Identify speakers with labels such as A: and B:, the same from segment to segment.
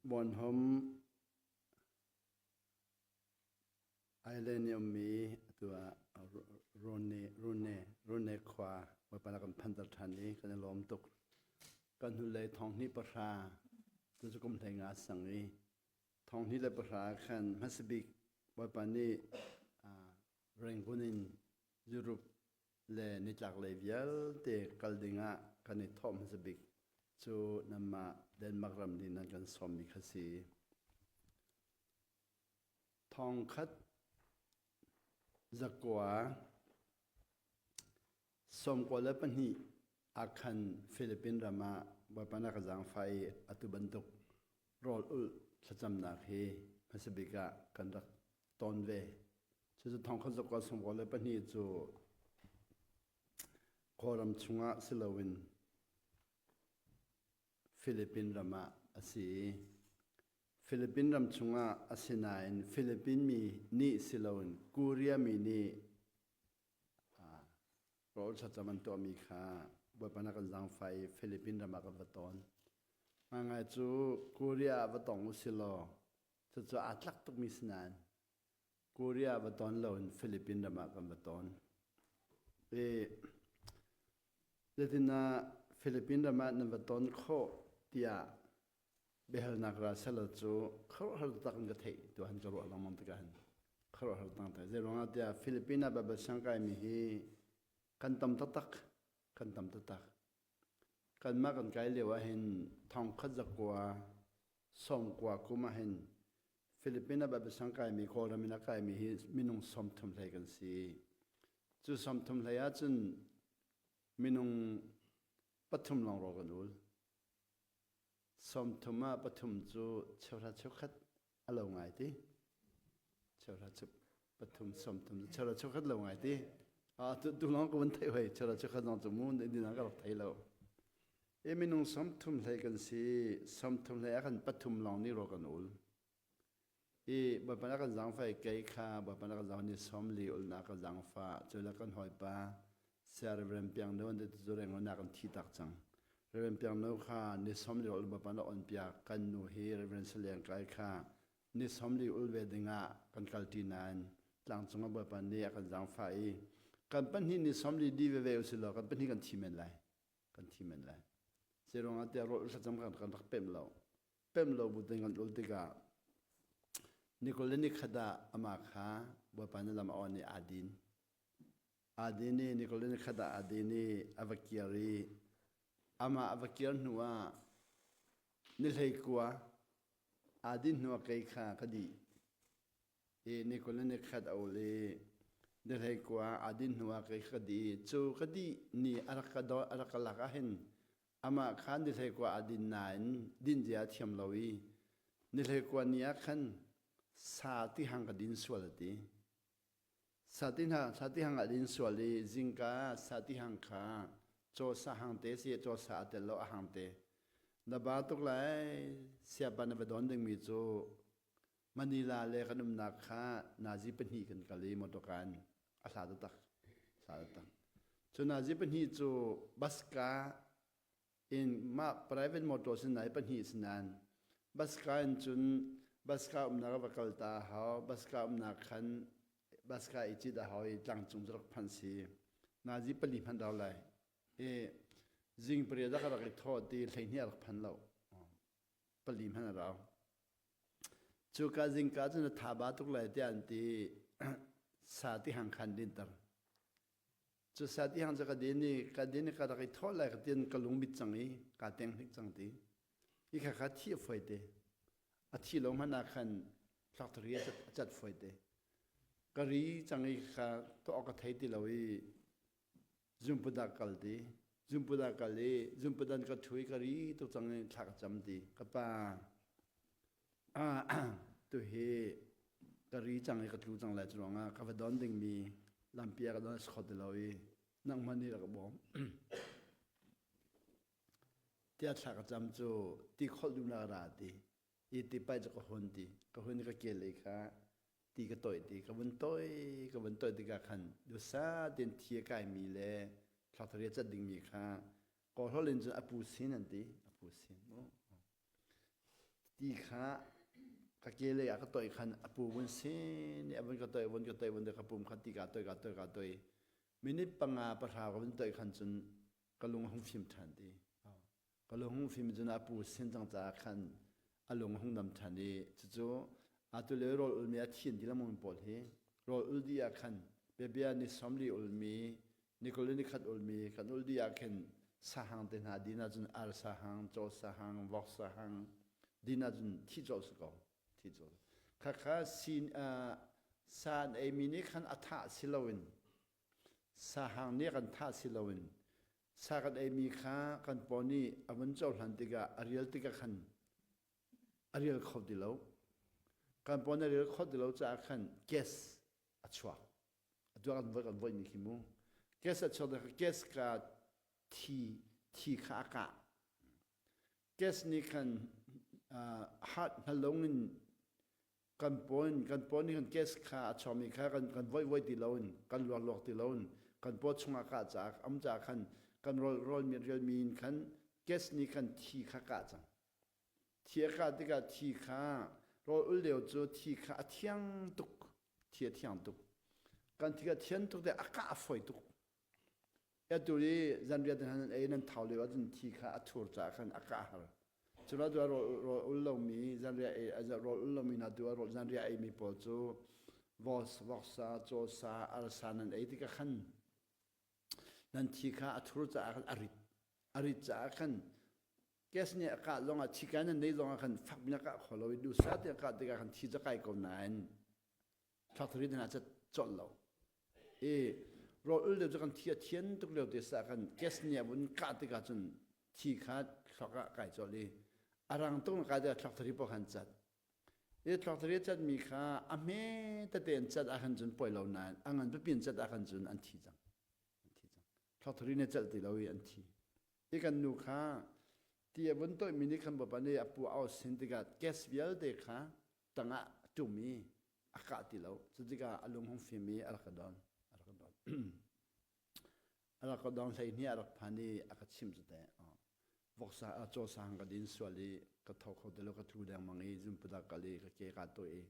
A: Bornholm Island i ummi atu ah Rone, Rune, Rune khua Bawipa na kan phanter ṭhan i kan i lawm tuk. Kan hnulei thonghnih pahra cucu kum hlei nga sang i thonghnih le pahra khan hmasabik Bawipa nih Rangoon in Europe le nitlaklei vialte kal dingah kan i thawh hmasa bik cu nanmah Denmark ram nih nan kan sawmmi kha si. Thongkhat zakua 92 ah khan Philippine ram ah Bawipa na ka zaangfah i atu bantuk rawl ulh thlacamnak hi hmasa bik ah kan rak tawn ve. Cucu thongkhat zakua 92 cu Kawlram chungah si loin Philippine ram ah a si i Philippine ram chungah a si nain Philippine mi nih si loin Korea mi nih rawl thlacam an tuahmi kha Bawipa na kan zaangfah i Philippine ram ah kan va tawn. Ngaingai cu Korea ah va tong u si law cucu aa tlak tukmi si nain Korea va tawn loin Philippine ram ah kan va tawn. I zeitinah Philippine ram ah nan va tawn khawh tiah biahalnak ra selaw cu khuaruahhar taktak in ka theih tu han ka ruah lengmang tikah hin khuaruahhar taktak zei ruangah tiah Philippine ah Bible siang kaimi hi kan tam taktak kan tam taktak kanmah kan kai lio ah hin thongkhat zakua sawmkua kum ah hin Philippine ah Bible siang kaimi Kawlram in a kaimi hi minung 30 hlei kan si cu 30 hlei ahcun minung pathum lawng rawl kan ul 30 ah pathum cu cheuhra cheukhat a lo ngai ti. Cheuhra cheu pathum 30 cu cheuhra cheukhat lo ngai ti. Ah tu tu lawng ka vun theih hoi cheuhra cheukhat zong cu mu din ah ka rak thei lo. E minung 30 hlei kan si 30 hlei ah kan pathum lawng nih rawl kan ul. I Bawipa na kan zaangfah i kei kha Bawipa na kan zaangfah ni 40 ulnak ka zaangfah cu le kan hawipa Saya Reverend Piang No an cu reng na kan thi tak cang. Reverend Piang No kha ni 40 ul Bawipa na on piak kan nu hi Reverend Salian Kai kha ni 40 ul ve dingah kan kal ṭi nain tlangcung ah Bawipa nih a kan zaangfah i kan pahnih ni 40 di veve usih law kan pahnih kan thi men lai kan thi men lai. Zeiruangah tiah rawl thlacam kan kan rak pemh lo. Pemh lo bu tein kan ul tikah nikul le nikhat ah amah kha Bawipa nih lam a on i aa din. Aa din i nikul le nikhat ah aa din i a va kir i amah a va kir hnu ah ni hleikua aa din hnu ah kei kha ka dih. I nikul le nikhat a ul i ni hleikua aa din hnu ah kei kha ka dih i cu ka dih ni a rak ka a rak ka lak ah hin Amah kha ni hleikua ah din nain din zia a thiam lo i ni hleikua ni ah khan sa tihang ka din sual a ti. Sa tihang, sa tihang a din sual i zingka sa tihang kha caw sa hang te si caw sa a tel lo a hang te. Na ba tuk lai siapa na va don dingmi cu Manila le kan umnak kha nazi pahnih kan kal i motorka in a hla taktak hla taktak. Cu nazi pahnih cu bus ka in mah private motor sin nai pahnih si nain bus ka in cun bus ka umnak ah va kal ta a hau bus ka umnak khan bus ka i cit a hau i tlangcung cu rak phanh si nazi pali hmanh rau lai i zing pariat ah ka rak i thawh ti 12 a rak phan lo pali hmanh a rau Cuka zingka cun a thaba tuk lai tiah an ti. Sa ti hang khan dinter. Cu sa ti hang cu ka din i ka din i ka rak i thawh lai ka tin ka lung mit cang i ka teng hnik cang ti. I kha kha thi a foi te. A thi lo hmanh ah khan thakthari a cat foi te. Ka ri cang i kha tuah ka thei ti lo i Zumpuda kal ti. Zumpuda kal i zumpudan ka ṭhu i ka ri tuk cang i thla ka cam ti. Ka pa, tuhi ka ri cang i ka tlu cang lai cu ruangah ka va don dingmi lampi ah ka don a si kho ti lo i nangmah nih rak ka bawm. Tiah thla ka cam cu ti kholh duhnak a ra ti. I ti pai cu ka hun ti. Ka hun i ka ke lei kha ti ka toih ti ka vun toih ka vun toih tikah khan dusa tein thi a kaimi le thlakthari a cat dingmi kha kawlholh in cun a pu sin an ti a pu sin mu. Ti kha ka ke lei ah ka toih khan a pu vun sin i a vun ka toih vun ka toih vun ka pum kha ti ka toih ka toih ka toih. Minute panga pahra ka vun toih khan cun ka lung a hung fim ṭhan ti. Ka lung hung fim cun a pu sin cang caah khan a lung a hung dam ṭhan i cucu atu le rawl ulmi a thin ti lengmang pawl hi rawl ul dih ah khan biabia ni 40 ulmi ni 20 le ni khat ulmi kan ul dih ah khin sahang te hna din ahcun ar sahang, caw sahang, vok sahang din ahcun thi colh si ko thi colh. Khakha sin sa an eimi nih khan a thah si loin sahang nih kan thah si loin sa kan eimi kha kan paw nih a vun cohlan tikah a rial tikah khan a rial kho ti lo. Kan paw nih a rial kho ti lo caah khan gas a chuak. Atu ah kan kan voihmi khi mu. Gas a chuak tikah gas ka thi thi kha a kah. Gas nih khan heart hnalung in kan pawn kan pawn nih kan gas kha a chuakmi kha kan kan voih voih ti loin kan luak luak ti loin kan paw chungah kah caah am caah khan kan rawl rawl mi rialmi in khan gas nih khan thi kha kah cang. Thi a kah tikah thi kha rawl ul lio cu thi kha a thiang tuk thi a thiang tuk kan thi a thian tuk te a kah a fawi tuk. Atu i zanriat nan ei nan thau lio ahcun thi kha a thur caah khan a kah har. Cu ah rawl ul lomi zanriah ei rawl ul lomi hna tu ah rawl zanriah eimi pawl cu vos, voksa, cawsa, arsa nan ei tikah khan nan thi kha a thur caah khan a rit. A rit caah khan gas nih a kah zongah thi kai nan nei zongah khan fak in a kah kho lo i duhsah te a kah tikah khan thi cu kai ko nain thakthari hna cu colh lo. I rawl ul lio cu kan thi a thian tuk lio te sa kan gas nih a vun kah tikah cun thi kha thluak ah kai colh i a rang tuk na kai tikah thluak paoh khan cat. I thluak thari cat mi kha a hme tete in cat ahkhan cun poi lo nain a ngan pipi in cat ahkhan cun an thi cang. An thi cang. Thluak thari nih celh ti lo i an thi. I kan nu kha ti a vun toihmi nih khan bawipa nih a pu a sin tikah gas vialte kha tangah a ṭum i a kah ti lo. Cu tikah a lung hung fim i a rak ka don. A rak ka don. A rak ka don 12 a rak phan i a ka chimh cu teh. Voksa cawsa hang ka din sual i ka tho kho ti lo ka tlu dengmang i zumpudak kal i ka ke kaa tuah i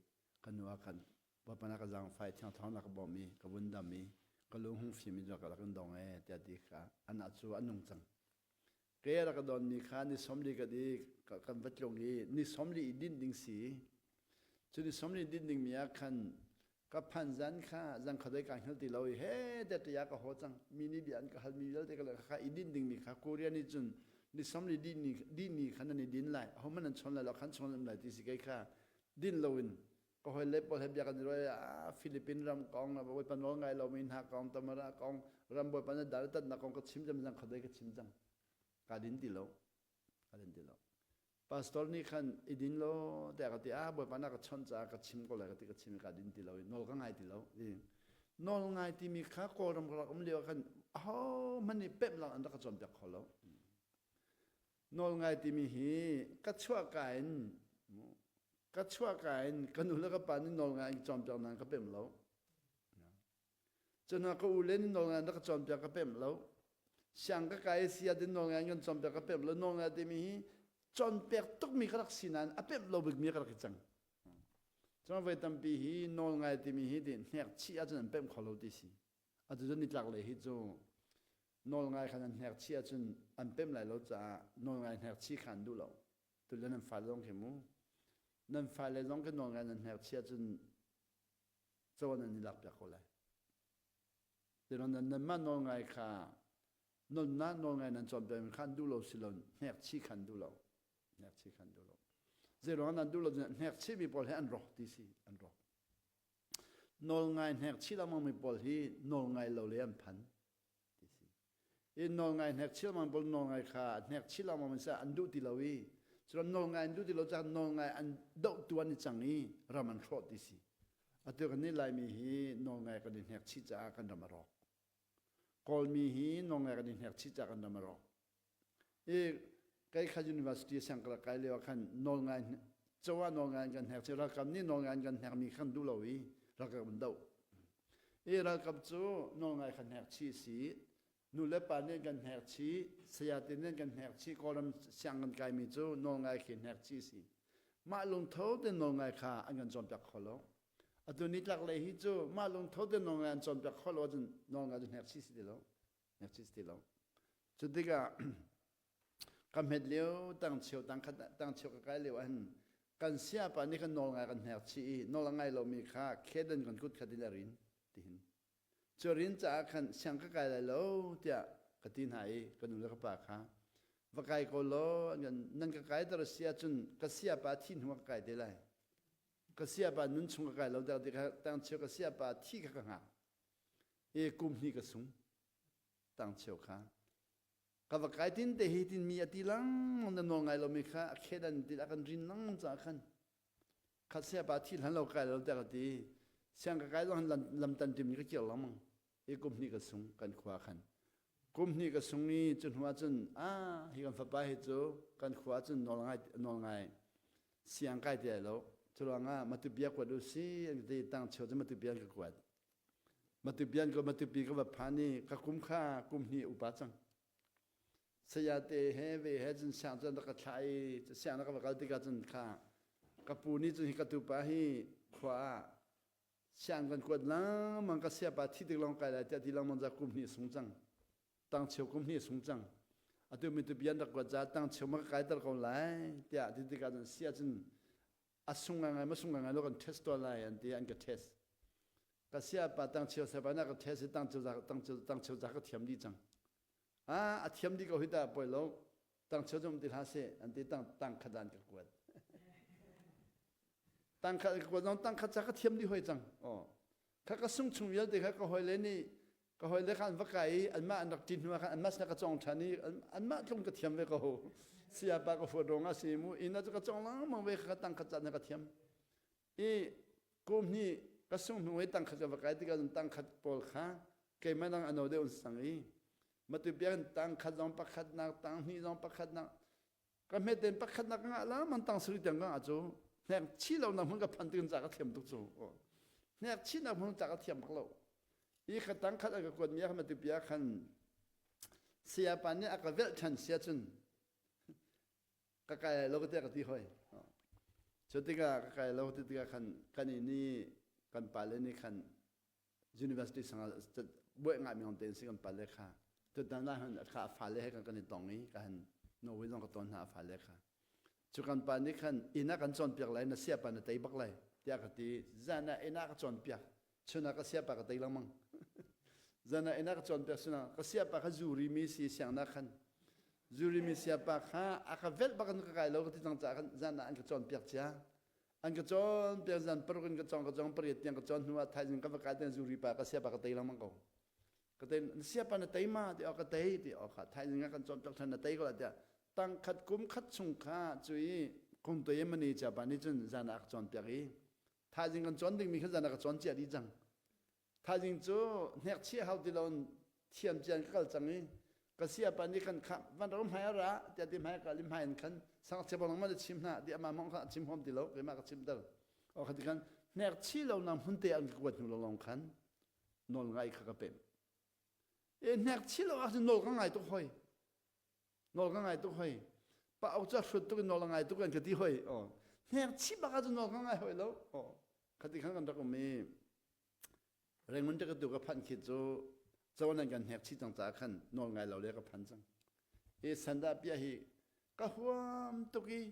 A: ka nu ah khan Bawipa na ka zaangfai thiang thawng na ka bawmh i ka vun dam i ka lung hung fim i ka rak in dong ee tiah ti kha anah cu a nung cang. Ke rak ka donmi kha ni 40 ka di kan va tlung i ni 40 i dinh ding si. Cu ni 40 dinh ding mi ah khan ka phan zan kha zan khodei ka hngal ti lo i he te tia ka ho cang mi nih bia an ka hal mi vialte ka kha i dinh ding mi kha Korea nih cun ni 40 dinh ni dinh ni khan nan i din lai ahohmanh nan chawn lai lo khan chawn lai ti si kei kha din loin ka hawile pawl he bia kan i ruah ah Philippine ram kong Bawipa nawl ngai lomi hna kong tamara kong ram Bawipa na dal tatnak kong ka chim cang zang khodei ka chim cang ka din ti lo ka din ti lo pastor nih khan i din lo tiah ka ti ah Bawipa na ka chawnh caah ka chim ko lai ka ti ka chim ka din ti lo i nawl ka ngai ti lo i nawl ngai timi kha Kawlram ka rak um lio khan aho hmanh nih pemh lang an rak ka cawnpiak kho lo nawl ngai timi hi ka chuah ka in ka chuahka in ka nu le ka pa nih nawl ngai in cawnpiak nan ka pem lo. Cun ka u le nih nawl ngai in ka cawnpiak ka pem lo. Siang ka kai si ah nawl ngai in kan cawnpiak ka pem lo. Nawl ngai timi hi cawnpiak tukmi ka rak si nain a pem lo bikmi ka rak i cang. Cun voi tampi hi nawl ngai timi hi ti hnek chih ahcun an pem kho lo ti si. Atu cun nitlak lei hi cu nawl ngai khan an hnek chih ahcun an pem lai lo caah nawl ngai hnek chih kha an duh lo. Tule nan fale zong khi mu nan fale zong khi nawl ngai nan hngekchia cun caw nan i lakpiak ko lai. Tinon nan nanmah nawl ngai kha nonnak nawl ngai nan cawnpiak mi kha an duh lo si lo hnekchi kha an duh lo hnekchi kha an duh lo zeiruang nan duh lo hnekchi mi pawl hi an rawk ti si an rawk nawl ngai hnekchi lengmang mi pawl hi nawl ngai lo le an phan ti si. I nawlngai hnek chilmang pawl nawlngai kha hnek chilmang in an duh ti lo i cun nawlngai an duh ti lo caah nawlngai an doh tu an i cang i ram an hrawh ti si. Atu kan nih Laimi hi nawlngai kan i hnek chih caah kan ram a rawk. Kawlmi hi nawlngai kan i hnek chih caah kan ram a rawk. I kei kha university siang ka rak kai lio ah khan nawlngai cawah nawlngai an kan hnek chih ralkap nih nawlngai an kan hnek mi khan duh lo i ralkap an doh. I ralkap cu nawlngai kha hnek chih si nu le pa nih kan hnek chih sayate nih kan hnek chih kawlram siang kan kaimi cu nawlngai khi hnek chih si. Mah lungtho te nawl ngai kha an kan cawnpiak kho lo. Atu nitlak lei hi cu mah lungtho te nawl ngai an cawnpiak kho lo ahcun nawl ngai cu hnek chih si ti lo. Hnek chih si ti lo. Cu tikah ka hmet lio tang cheu tang khat tang cheu ka kai lio ahhin kan siapa nih kan nawl ngai kan hnek chih i nawl a ngai lomi kha khedan kan kut khat in a rin tihin. Cu rin caah khan siang ka kai lai lo tiah ka ti hna i ka nu le ka pa kha va kai ko law nan ka kaiter a si ahcun ka siapa thi hnu ah ka kai te lai. Ka siapa nun chung ka kai lo tiah ti kha tang cheu ka siapa thi kha ka hngak. I kum hnih ka sung tang cheu kha. Ka va kai tin te hi tin mi a ti lang na nawl ngai lomi kha a khedan ti a kan rin lang caah khan khat siapa thi hlan lo kai lo tiah ka ti. Siang ka kai lo lam tan tim ka kir lengmang. I kum hnih ka sung kan khua khan. Kum hnih ka sung i cu hnu ah cun ah hi kan fapa hi cu kan khua ah cun nawl ngai nawl ngai siang kai ti ai lo. Cu ruangah Matubia kuat u si an ti tang cheu cu Matubia ka kuat. Matupian ko Matupi ka va phan i ka kum kha kum hnih upa cang. Saya te he ve he cun siang cun rak ka thlah i siang na ka va kal tikah cun kha ka pu nih cun hi ka tupa hi khua ah siang kan kuat lengmang ka siapa thi tik lawng kai lai tiah ti lengmang za kum hnih sung cang. Tang cheu kum hnih sung cang. Atu mitupian rak kuat za tang cheu ma ka kai ter ko lai tiah ti tikah cun sia cun a sung ngai ma sung ngai lo kan test tuah lai an ti an ka test ka sia pa tang cheu sa na ka test tang cheu za tang cheu tang cheu za ka thiam di cang a a thiam di ko hi ta poi lo tang cheu zum ti hla se an ti tang tang khat dan ka kuat tang khat ka kuat zong tang khat cha ka thiam di hoi cang oh kha ka sung chung vialte kha ka hoi le nih ka hoi le kha an va kai i anmah an rak ṭin hnu ah khan anmah sinah ka cawng ṭhan i anmah tlung ka thiam ve ko sayapa ka fuat ruangah si mu inn ah cu ka cawng lengmang ve kha tang khat caan ka thiam i kum hnih ka sung hnu i tang khat ka va kai tikah cun tang khat pawl kha keimah dang ano deuh an sang i matu biakinn tang khat zong pakhatnak tang hnih zong pakhatnak ka hmeten pakhat nak ngah la man tang suri tiang ka ngah cu hnek chi lo nak hmun ka phan tin ca ka thiam tuk cu hnek chi nak hmun ca ka thiam bak lo i kha tang khat a ka kuat mi a ti pia khan saya pa nih a ka velh than sia cun ka kai lo ka te ka ti hoi cu tikah ka kai lo ti tikah khan kan i ni kan pa le nih khan university sangah buai ngai mi te si kan pale kha tutan la han kha fale he kan kan i tong i ka han Norway zong ka ton hna fale kha cu kan pa nih khan inn ah kan cawnpiak lai na siapa na tei bak lai tiah ka ti zan ah inn ah ka cawnpiak chun ah ka siapa ka tei lengmang zan ah inn ah ka cawnpiak chun ah ka siapa kha zuri mi si siangnak khan zuri mi siapa kha a ka velh bak in ka kai lo ka ti cang caah khan zan ah an ka cawnpiak cia An ka cawn piak zan paruk in ka cawng ka cawng pariat tiang ka cawn hnu ah thaizing ka va kai tiang zuri pa ka siapa ka tei lengmang ko. Ka tei na siapa na tei ma ti ka tei ti kha thaizing ah kan cawn piak than na tei ko la tiah tang khat kum khat chung kha cu i kum to mani cha pa nih cun zan ah ka cawn piak i thaizing kan cawn ding mi kha zan ah ka cawn cia dih cang. Thaizing cu hnekchia hau ti loin thiam cian ka kal cang i ka siapa nih khan kha van ro hmai ra tiah ti hmai kal i hmai in khan sang chia bang ma chim hna ti ama mong kha chim hom ti lo keimah ka chim ter o kha ti khan hnek chi lo nang hmun te an ka kuat hnu lo long khan nawl ngai kha ka pem e hnek chi lo ah nawl ka ngai tuk hoi nawl ka ngai tuk hoi pa au cha hrut tuk in nawl ngai tuk an ka ti hoi o hnek chi bak ah nawl ka ngai hoi lo o kha ti khan kan rak um i Rangoon te ka tu ka phanh khi cu cawn an kan hnek chih cang caah khan nawl ngai lo le ka phan cang. I sandah piah hi ka huam tuk i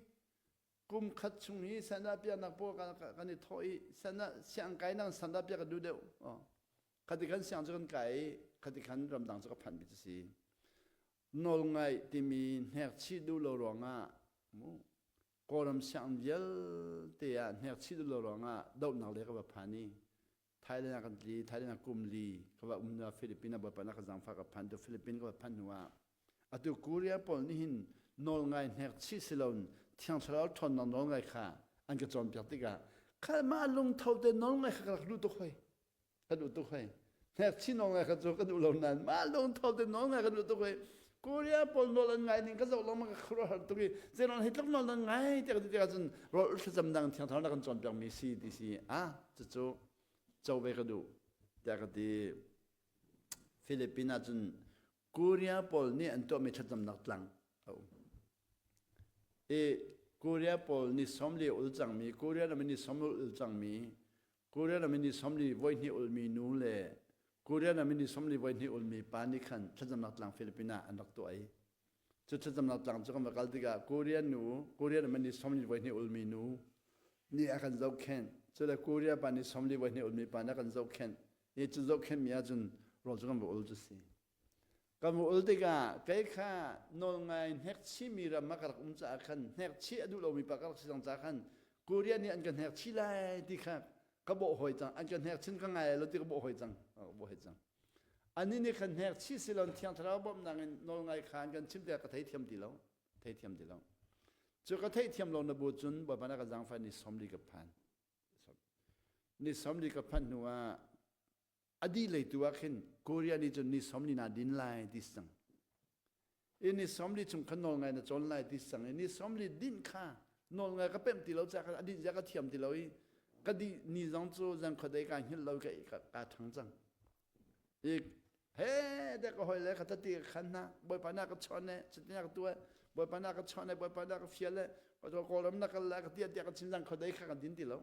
A: kum khat chung hi sandah piah nak pawl kan i thawh i sandah siang kai nang sandah piah ka duh deuh. Oh. Khati khan siang cu kan kai i khati khan ramdang cu ka phanh bi cu si. Nawl ngai timi hnek chih duh lo ruangah mu Kawlram sianginn vialte ah hnekchih duh lo ruangah dohnak le ka va phan i Thailand ah kan tli Thailand ah kum li ka va um hnu ah Philippines ah Bawipa na ka zaangfah ka phan tu Philippines ka va phanh hnu ah atu Korea pawl nih hin nawl ngai hnekchih si loin Thiang Thlarau ṭhawnnak nawl ngai kha an ka cawnpiak tikah kha mah lungtho te nawl ngai kha ka rak duh tuk hoi Kan duh tuk hoi. Hnekchin nawl ngai kha cu kan duh lo nain mah lungtho te nawl ngai kan duh tuk hoi. Korea pawl nawl an ngai ning ka zoh lengmang ka khuaruahhar tuk i zeiruang hi tluk nawl an ngai tiah ka ti tikah cun rawl thlacam dang thiang thlarau na kan cawnpiak mi si ti si ah cucu co ve ka duh tiah ka ti. Philippines ah cun Korea pawl nih an tuahmi thlacamnak tlang a um. I. Korea pawl ni 40 ul cangmi, Korea ram ni 40 ul cangmi, Korea ram ni 40 voihnih ulmi nu le Korea ram ni 40 voihnih ulmi pa nih khan thlacamnak tlang Philippines ah an rak tuah i cu thlacamnak tlang cu kan va kal tikah Korea nu, Korea ram ni 40 voihnih ulmi nu nih a kan zohkhenh. Cu le Korea pa ni 40 voihnih ulmi pa nih a kan zohkhenh. I cu zohkhenhmi ahcun rawl cu kan va ul cu si. Kan va ul tikah kei kha nawlngai hnekchihmi ram ah ka rak um caah khan hnekchih a duh lomi pa ka rak si cang caah khan Korea nih an ka hnekchih lai ti kha ka bawh hoi cang. An ka hnekchin ka ngai lo ti ka bawh hoi cang. Ka bawh hoi cang. Annih nih khan hnekchih si lo Thiang Thlarau bawmhnak in nawlngai kha an kan chimh tikah ka theithiam ti lo. Theithiam ti lo. Cu ka theihthiam lo na bu cun Bawipa na ka zaangfah ni 40 ka phan. Ni 40 ka phanh hnu ah a dih lei tu ah khin Korea nih cun ni 40 na din lai ti cang. I ni 40 chung kha nawl ngai na cawn lai ti cang i ni 40 din kha nawl ngai ka pemh ti lo ca kha a din zia ka thiam ti lo i ka di ni zong cu zan khuadei ka hngilh lo ka ka ṭhang cang. I he de ka hoi le ka tati ka khan hna bawipa na ka chawn e cutin ka tuah bawipa na ka chawn e bawipa na ka fial e kawlram na kal la ka tia tia ka chin zang khuadei kha ka din ti lo.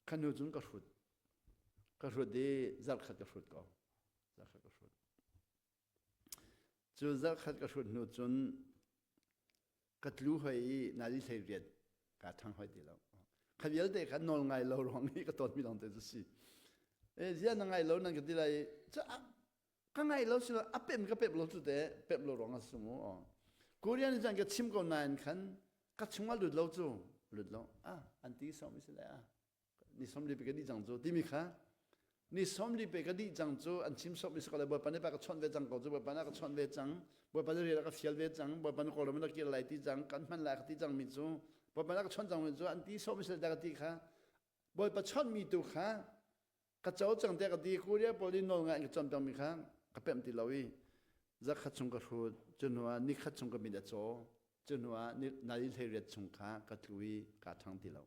A: Kha hnu cun ka hrut. Ka hrut i zarkhat ka hrut ko. Zarkhat ka hrut. Cu zarkhat ka hrut hnu cun ka tlu hoi i nali hlei riat ka ṭhang hoi ti lo. Kha vialte kha nawl ngai lo ruang i ka tawnmi lawng te cu si. E zia na ngai lo nan ka ti lai i ka ngai lo silo a pem ka pem lo cu te pem lo ruang a si mu. Korean nih cun ka chim ko nain khan ka chungah lut lo cu lut lo ah an ti som si le ah ni 40 pe ka dih cang cu timi kha ni 40 pe ka dih cang cu an chim sawm i le bawipa nih pa ka chawnh ve cang ko cu bawipa na ka chawnh ve cang bawipa nih rian a ka fial ve cang bawipa nih kawlram na kir lai ti cang kan hman lai ka ti cang mi cu bawipa na ka chawnh cang mi cu an ti sawm i ka ti kha bawipa chawnh mi tu kha ka co cang te ka ti Korea pawl nih nawl ngai in ka cawn peng mi kha ka pemh ti lo i zakhat chung ka hrut cu hnu ah nikhat chung ka mit a caw cu hnu ah nali 18 chung kha ka tlu i kaa ṭhang ti lo.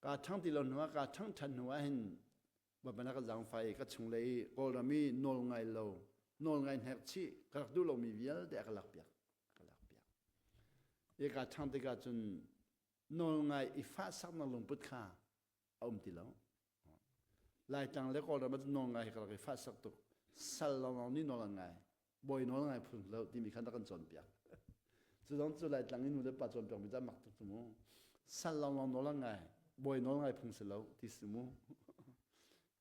A: Kaa ṭhang ti lo hnu ah kaa ṭhang ṭhan hnu ah hin Bawipa na ka zaangfah i ka chunglei i Kawlram i nawl ngai lo nawl ngai hnek chih ka rak duh lomi vialte a ka lakpiak ka lakpiak. I kaa ṭhang tikah cun nawl ngai i fahsaknak lungput kha a um ti lo. Laitlang le Kawlram ah nawl ngai hi ka rak i fahsak tuk. Sal lawnglawng nih nawl an ngai. Bawi nawl ngai phun lo timi khan rak kan cawnpiak. Cu zong cu Laitlang i nu le pa cawnpiak mi cu mak tuk cu mu. Sal lawnglawng nawl an ngai. Bawi nawl ngai phung si lo ti si mu.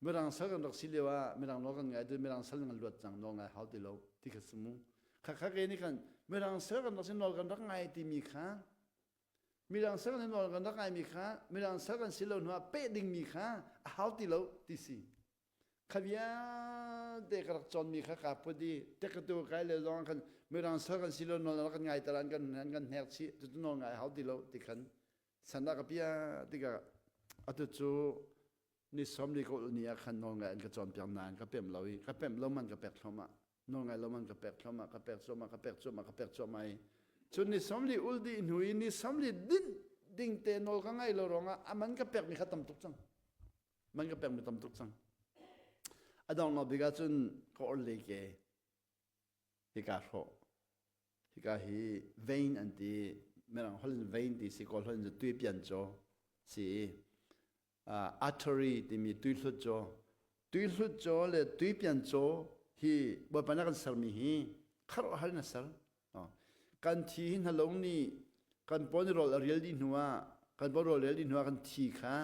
A: Mirang sal kan rak si lio ah mirang nawl kan ngai tu mirang sal kan luat cang nawl ngai hau ti lo ti kha si mu. Kha kha ke nih khan mirang sal kan rak si nawl kan rak ngai timi kha Mirang sal kan nawl kan rak ngaimi kha mirang sal kan si lo hnu ah peh dingmi kha a hau ti lo ti si. Kha vialte ka rak cawnmi kha kaa put i tekatu kai le zong khan mirang sal kan si lo nawl rak kan ngai taran kan an kan hnek chih cucu nawl ngai hau ti lo ti khan san ah ka pia tikah atu cu ni 40 ka ulh ni ah khan nawl ngai an ka cawnpiak nain ka pemh lo i ka pemh lo man ka pek thluahmah nawl ngai lo man ka pek thluahmah ka pek cuahmah ka pek cuahmah ka pek cuahmah i cun ni 40 ul dih hnu i ni 40 dinh ding te nawl ka ngai lo ruangah a man ka pekmi kha tam tuk cang man ka pekmi tam tuk cang a dong lo bik ahcun ka or le ke hika hrawh hika hi vein an ti mirang holh in vein ti si kawl holh in tui pian caw si artery timi tuihlut caw tuihlut caw le tuipian caw hi Bawipa nih a kan sermi hi khuaruahhar in a ser kan thi hi hnalong nih kan paw nih rawl a rial dih hnu ah kan paw rawl rial dih hnu ah kan thi kha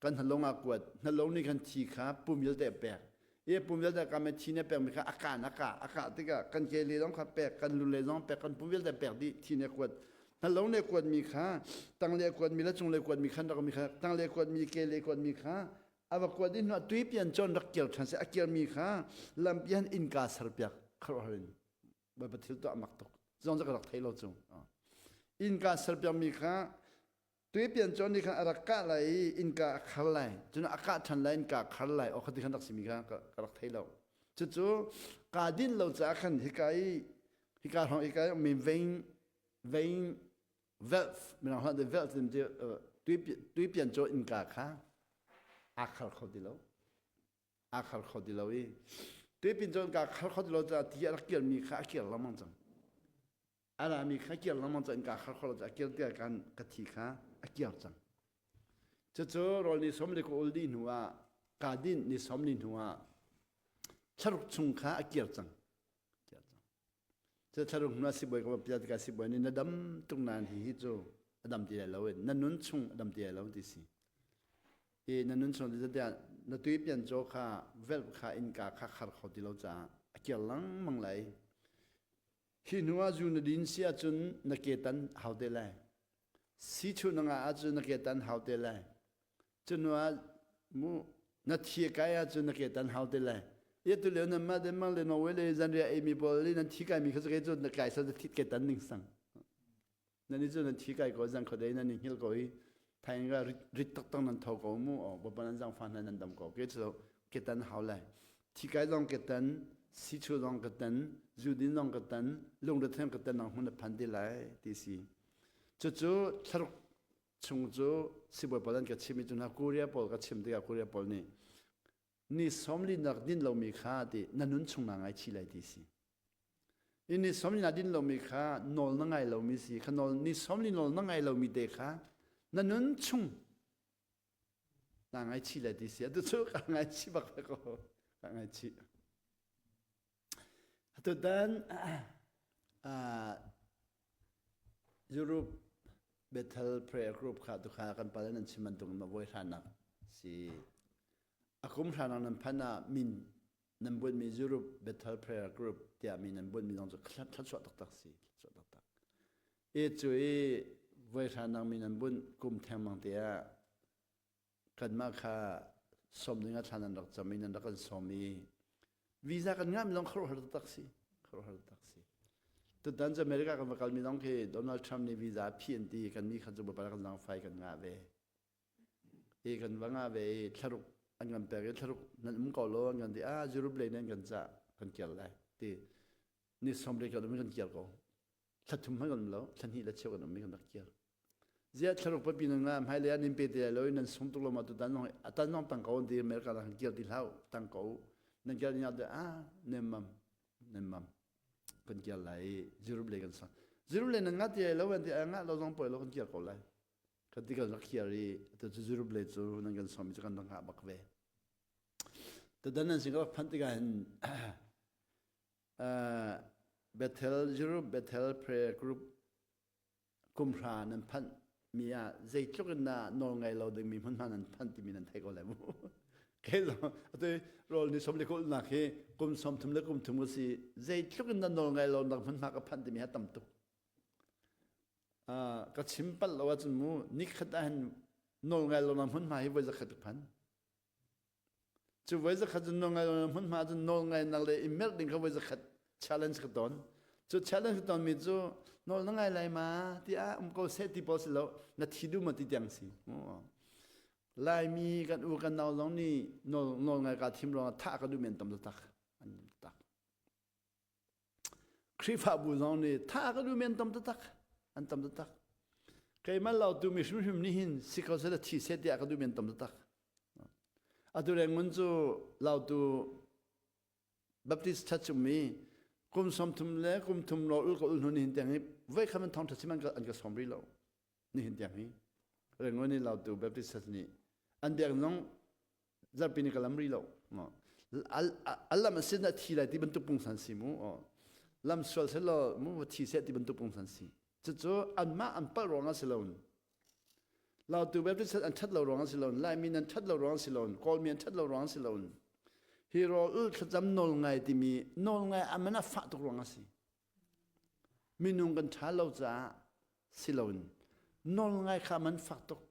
A: kan hnalong ah kuat hnalong nih kan thi kha pum vialte a pek i pum vialte ka me thi ne pek mi kha a kaan a kah a kah tikah kan ke le zong kha pek kan lu le zong pek kan pum vialte pek dih thi ne kuat hnalong le kuat mi kha tang le kuat mi le cung le kuat mi khan rak mi kha tang le kuat mi ke le kuat mi kha a va kuat dih hnuah tui pian con rak kir ṭhan se a kir mi kha lampi han innka serpiak kharuahar in Bawipa thil tuah mak tuk zong ka rak thei lo cu innka serpiak mi kha Tuipian cu nih khan a rak kah lai i innka a khar lai. Cun a kah ṭhan lai, innka a khar lai. Aw khati khan rak simi kha ka rak thei lo. Cucu kaa din lo caah khan hika i hika hrawng hika i ummi vein vein valve mirang holh de valve ti tuipian cu innka kha aa khar kho ti lo. Aa khar kho ti lo i tuipian cu innka khar kho ti lo caah ti a rak kirmi kha a kir lengmang cang. A rami kha kir lengmang cu innka khar kho lo cu a kir tiah kan ka thi kha a kir cang. Cucu rawl ni som le ka ul dih hnu ah kaa dinh ni som ni hnu ah thlaruk chung kha a kir cang. Kir cang. Cu thlaruk hnu ah sibawi ka va pial tikah sibawi nih na dam tuk nain hihi cu a dam ti lai lo in na nun chung a dam ti lai lo ti si. I na nun chung ti tiah na tui pian caw kha velh kha innka kha khar kho ti lo caah a kir lengmang lai. Hi hnu ah zu na din si ahcun na ke tan hau te lai. Si chu na ngah ahcun na ke tan hau te lai. Cu hnu ah mu na thi kai ahcun na ke tan hau te lai. Ia tu lio nan mah Denmark le Norway le zanriah ei mi pawl i nan thi kai mi kha cu kei cu na kai sal thit ke tan ning sang. Nan i cu nan thi kai ko zan khuadei nan i hngilh ko i thaing ga rit taktak nan tho ko mu o bapa nan zangfa hna nan dam ko ke cu ke tan hau lai thi kai zong ke tan si chu zong ke tan zu din zong ke tan lungre them ke tan nang hmun na phan ti lai ti si cucu thlaruk chung cu sibawi pawl an ka chim i cu hna Korea pawl ka chim tikah Korea pawl nih ni sawmli nak din lomi kha ti na nun chung na ngai chi lai ti si I ni sawmli na din lomi kha nawl na ngai lomi si kha nawl ni sawmli nawl na ngai lomi te kha na nun chung na ngai chi lai ti si atu cu ka ngai chi bak ve ko ka ngai chi atu dan Europe Bethel Prayer Group kha tu kha kan pale nan chim bantuk ma voi hranak si akum hranak nan phan ah min nan buanmi Europe Bethel Prayer Group tiah mi nan buanmi zong cu thluachuah taktak si thluachuah taktak i cu i voi hranang mi nan bunh kum thengmang te ah kanmah kha sawm ding ah thla nan rak cam i nan rak kan sawm i visa kan ngah mi zong khuaruahhar taktak si khuaruahhar taktak si tutan cu America kan va kal mi zong khi Donald Trump nih visa phi an ti kan mi kha cu babar kan zang fai kan ngah ve i kan va ngah ve i thlaruk an kan pek i thlaruk nan um ko lo an kan ti ah Europe lei nan kan cah kan kir lai ti ni sawmri kan um kan kir ko thla thum hmanh kan um lo thla hnih le cheu kan um i kan rak kir ziah thlaruk papi nan ngah hmailei ah nin pe ti lai lo i nan sung tuk lo ma tu tan zong atan zong tang ko an ti America kan kir ti hlah tang ko nan kir ni ah ah nem mam nem mam kan kir lai Europe lei kan sang Europe lei nan ngah ti lai lo an ti ngah lo zong poi lo kan kir ko lai Kan ti kan rak khiar i atu cu Europe lei cu nan kan sawm i cu kan rak ngah bak ve. Tutan nan sin ka rak phanh tikah hin Bethel Europe Bethel Prayer Group kumhra nan phanh mi ah zeitluk in dah nawl ngai lo dingmi hmunhma nan phanh timi nan thei ko lai mu. Kei zong atu rawl ni som le kul nak hi kum som thum le kum thum ka si zeitluk in dah nawl ngai lo nak hmunhma ka phanh timi ha tam tuk. Ka chim palh lo ahcun mu nikhat ah hin nawl ngai lo na hmunhma hi voi zakhat ka phan. Cu voi zakhat cun nawl ngai lo na hmunhma cun nawl ngai nak le i merh ding kha voi zakhat challenge ka ton. Cu challenge ka ton mi cu nawl na ngai lai ma tiah um ko seh ti pawl si lo na thi duh ma ti tiang si. Laimi kan u kan nau zong nih nawl nawl ngai ka thim ruangah thah ka duh men tam tak an tak. Khrihfabu zong nih tha ka duh men tam taktak an tam taktak. Keimah lautu mi hrimhrim nih hin si ko seh thi seh tiah ka duh men tam taktak. Atu Rangoon cu lautu Baptist Church ummi kum 30 le kum thum lo ul ka ul hnu nihin tiang hi voi khat man thawngtha chim an ka an ka sawm rih lo nihin tiang hi Rangoon i lautu Baptist Church nih an biak zong zarhpi ni ka lam rih lo a lam a sin a thi lai ti bantuk pungsan si mu lam sual seh law mu thi seh ti bantuk pungsan si cucu anmah an palh ruangah si lo Lautu Baptist an ṭhat lo ruangah si lo Laimi nan ṭhat lo ruangah si lo Kawlmi an ṭhat lo ruangah si lo hi rawl ul thlacam nawl ngai timi nawl ngai aman a fah tuk ruangah si minung kan ṭha lo caah si loin nawl ngai kha man fak tuk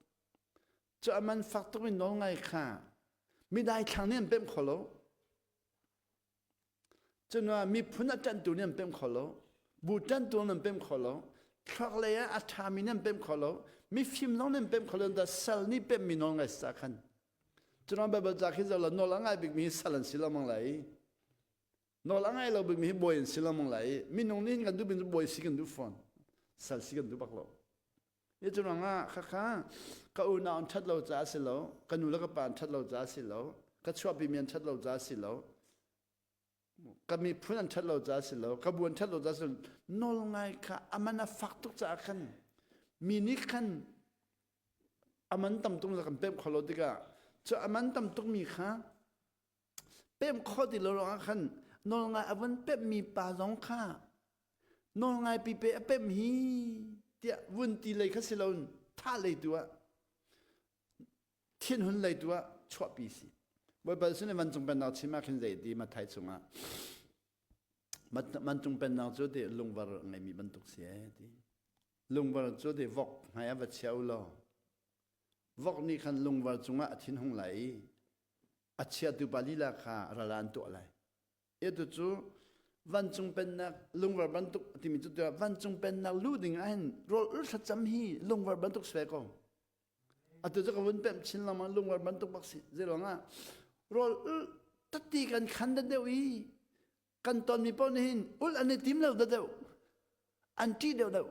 A: Cu a man fak tuk in nawl ngai kha midai thlang nih an pemh kho lo. Cun miphun a ṭanhtu nih an pemh kho lo. Bu ṭanhtu nih an pemh kho lo. Thluak lei ah a ṭhami nih an pemh kho lo. Mifim zong nih an pemh kho lo. Da sal nih pemhmi nawl ngai sa khan. Cun Baibal ca khi zoh la nawl a ngai bikmi hi sal an si lengmang lai. Nawl a ngai lo bikmi hi bawi an si lengmang lai. Minung nih kan duh bik bawi si kan duh fawn. Sal si kan duh bak lo. Hi cu ruangah khakha ka unau an ṭhat lo caah si lo, ka nu le ka pa an ṭhat lo caah si lo, ka chuahpimi an ṭhat lo caah si lo. Ka miphun an ṭhat lo caah si lo, ka bu an ṭhat lo caah si lo, nawl ngai kha a man a fak tuk caah khan mi nih khan a man tam tuk kan pemh kho lo tikah cu a man tam tukmi kha pemh khawh ti lo ruangah khan nawlngai a vun pemhmi pa zong kha nawlngai pipe a pemh hi tiah vun ti lei kha si loin thah lei tu ah thinhun lei tu ah chuahpi si. Bawipa sin vancung pennak chim ah khin zei ti Matthai chungah vancung pennak cu ti lungvar ngeimi bantuk si ee ti. Lungvar cu ti vok hmai ah va chia u law vok nih khan lungvar cungah a thin hung lai i a chiatu pa lila kha ral ah an tuah lai. Atu cu vancung pennak lungvar bantuk timi cu tiah vancung pennak luh ding ah hin rawl ul thlacam hi lungvar bantuk si ve ko. Atu cu ka vun pemh chin lengmang lungvar bantuk bak si. Zeiruang ah rawl ul tati kan khan da deuh i kan tonmi paoh nih hin ul an i tim lo da deuh. An ṭih deuh deuh.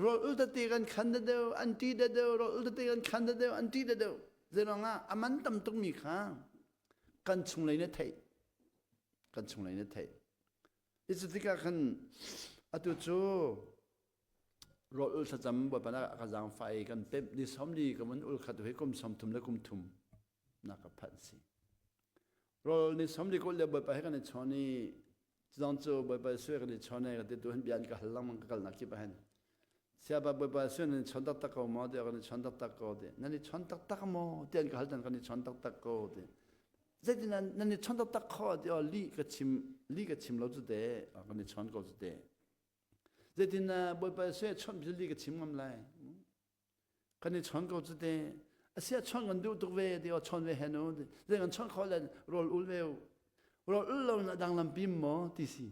A: Rawl ul tete kan khan da deuh, an ṭi da deuh, rawl ul tete kan khan da deuh, an ṭi da deuh. Zeiruang ah a man tam tukmi kha kan chunglei na theih. Kan chunglei na theih. I cu tikah khan atu cu rawl ul thlacam Bawipa nak ka zaangfah i kan pemh ni 40 ka mun ul khat hi kum 30 le kum thum nak ka phanh si. Rawl ni 40 kul le Bawipa he kan i chawn i Cudang cu Bawipa sui kan i chawn ka ti tu hin bia an ka hal lengmang ka kalnak kip ah hin. Siapa Bawipa sui nan i chawn taktak ko maw tiah kan i chawn taktak ko ti. Nan i chawn taktak maw ti an ka hal tan kan i chawn taktak ko ti. Zeitin nan i chawn taktak kho ti oh li ka chim li ka chim lo cu te kan i chawn ko cu te. Zeitin Bawipa sui chawnh li ka chim ngam lai. Kan i chawn ko cu te. Asia chawn kan duh tuk ve ti o chawn ve hen u. Zei kan chawn kho len rawl ul ve u. Rawl ul lo na dang lampi maw ti si.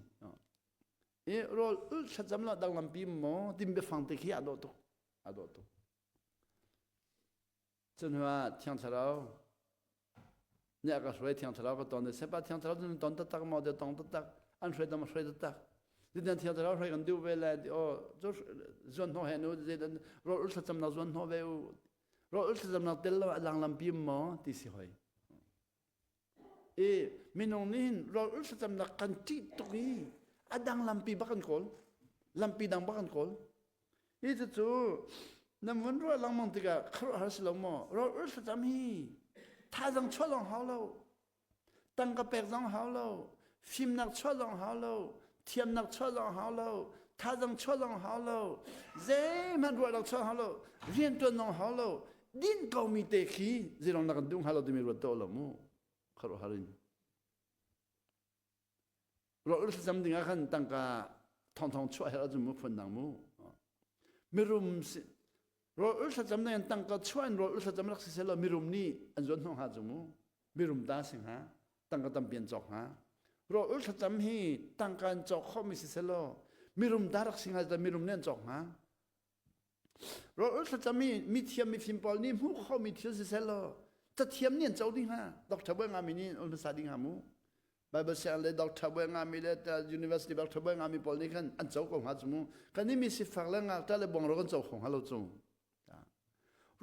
A: I rawl ul thlacam lo dang lampi maw tim biafang te khi a dawh tuk. A dawh tuk. Cun hnu ah Thiang Thlarau nih a ka hruai Thiang Thlarau ka ton sepa Thiang Thlarau cu ton taktak maw ti tong taktak an hruai dam hruai taktak Zidan Thiang Thlarau hruai kan duh ve le ti aw cu zuan hnawh he nu zeidan rawl ul thlacamnak zuan hnawh ve u rawl ul thlacamnak tel lo a lang lampi maw ti si hoi i minung nih hin rawl ul thlacamnak kan ṭih tuk i a dang lampi bak kan kawl lampi dang bak kan kawl Hi cucu nan vun ruah lengmang tikah khuaruahhar si lo maw? Rawl ul thlacam hi thazang chuah zong hau lo, tangka pek zong hau lo, fimnak chuah zong hau lo, thiamnak chuah zong hau lo, thazang chuah zong hau lo, zeihmanh ruahnak chuah hau lo, riantuan zong hau lo, din ko mi te khi zeilong na kan duh hnga lo timi ruat tuah lo mu. Khuaruahhar in. Rawl thlacam ding ah khan tangka thongthong chuah herh ahcun mu phun dang mu. Mirum si rawl thlacam ding in tangka chuah in rawl thlacam rak si selaw mirum nih an zuan hnawh hnga cu mu. Mirum ta si hnga. Tangka tampi an cawk hnga. Rawl thlacam hi tangka an cawk khawhmi si selaw mirum ta rak si hnga mirum nih an cawk hnga. Rawl thlacam i mithiam mifim pawl nih hmuh khomi thil siseh law cathiam nih an co ding hnga doctor buai ngami nih an hmasa ding hnga mu Bible siang le doctor buai ngami le university doctor buai ngami pawl nih khan an co ko hnga cu mu kan nih mi sifak le ngakṭah le buangro kan co kho hnga lo cu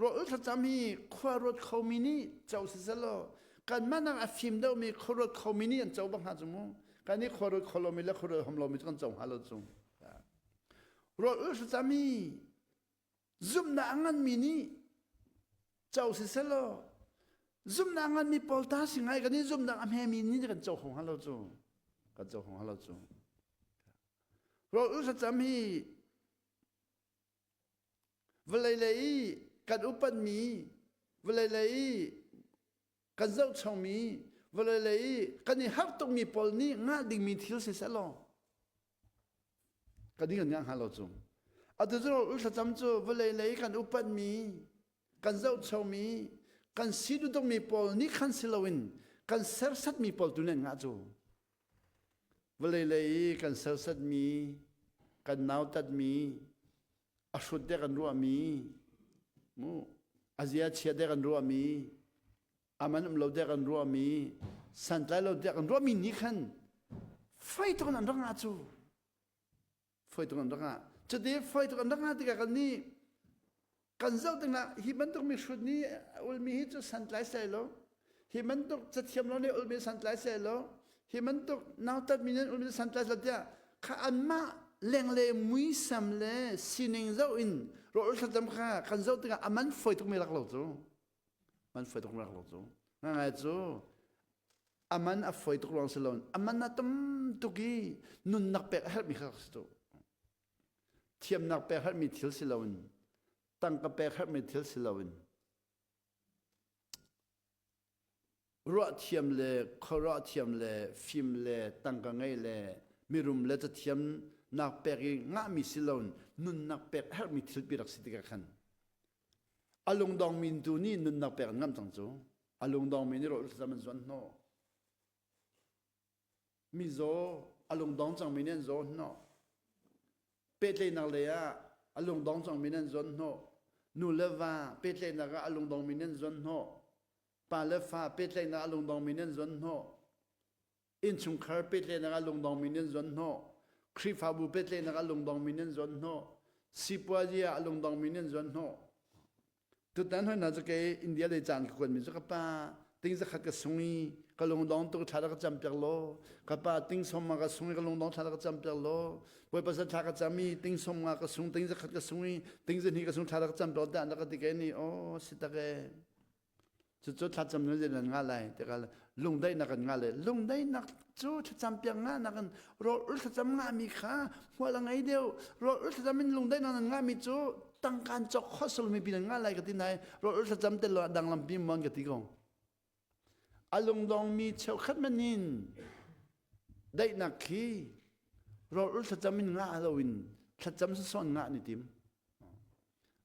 A: rawl thlacam hi khua ruat khomi nih co siseh law kanmah nak a fim deuhmi khua ruat khomi nih an co bak hnga cu mu kan nih khua ruat kho lomi le khua ruat hom lomi cu kan co hnga lo cu Rawl ul thlacam hi zumhnak a nganmi nih co siselaw zumhnak a nganmi pawl ta si ngai kan i zumhnak a hmemi nih kan co kho hnga lo cu kan co kho hnga lo cu rawl ul thlacam hi vawlei lei i kan upatmi vawlei lei i kan zohchongmi vawlei lei i kan i harh tukmi pawl nih ngah dingmi thil si selaw kan ding kan ngah hnga lo cu atu cu ul thlacam cu vawlei lei kan upatmi kan zohchomi kan si duhtukmi pawl nih khan si loin kan sersatmi pawl tu nih an ngah cu vawlei lei i kan sersatmi kan nautatmi a hrut dek an ruahmi mu a zia chia dek an ruahmi aman um lo dek an ruahmi santlai lo dek an ruahmi nih khan fei tuk in an rak ngah cu fei tuk an rak ngah cuti fei tuk an rak ngah tikah kan nih kan zoh tikah hi bantuk mihrut nih ulmi hi cu santlai sai lo. Hi bantuk cathiam lo nih ulmi santlai seh law hi bantuk nautatmi nih ulmi santlai seh tiah kha anmah lengle muisam le sining zoh in rawl thlacam kha kan zoh tikah a man fawi tukmi rak lo cu man fawi tukmi rak lo cu ngai cu a man a fawi tuk lawng si lo a man a tam tuk i nunnak pek a herhmi kha si tu thiamnak pek herhmi thil si loin tangka pek herhmi thil si loin Ruahthiam le khuaruahthiam le fim le tangka ngei le mirum le cathiamnak pek i ngahmi si loin nunnak pek a herhmi thil pi rak si tikah khan a lungdongmi tu nih nunnak pek an ngamh cang cu. A lungdongmi nih rawl thlacam an zuan hnawh. Mizaw a lungdong cangmi nih an zaw hnawh. Pehtlaihnak lei ah a lungdong cangmi nih an zawn hnawh. Nu le va pehtlaihnak ah a lungdongmi nih an zawn hnawh. Pa le fa pehtlaihnak ah a lungdongmi nih an zawn hnawh. Innchungkhar pehtlaihnak ah a lungdongmi nih an zawn hnawh. Khrihfabu pehtlaihnak ah a lungdongmi nih an zawn hnawh. Sipuazi ah a lungdongmi nih an zawn hnawh. Tutan hoi hna cu kei India lei caan ka kuanmi cu ka pa ting zakhat ka sung i ka lungdong tuk thla ka cam piak law ka pa ting som ma ka sung i ka lungdong thla ka cam piak law bawipa sa thla ka cam i ting som nga ka sung ting zakhat ka sung i ting zahnih ka sung thla ka cam piak dah na ka ti ke ni oh si tak e Cucu thlacam nu nan ngah lai tikah lungdaihnak kan ngah lai. Lungdaihnak cu thlacam piak ngah nakin rawl ul thlacam ngahmi kha hmual a ngei deuh. Rawl ul thlacam in lungdaihnak nan ngahmi cu tangkaan cawk khawh sulmi pi nan ngah lai ka ti nai rawl ul thlacam tel lo dang lampi mon ka ti ko. A lungdongmi cheukhat manin daihnak khi rawl ul thlacam in ngah loin thlacam sasawn ngah ni tim.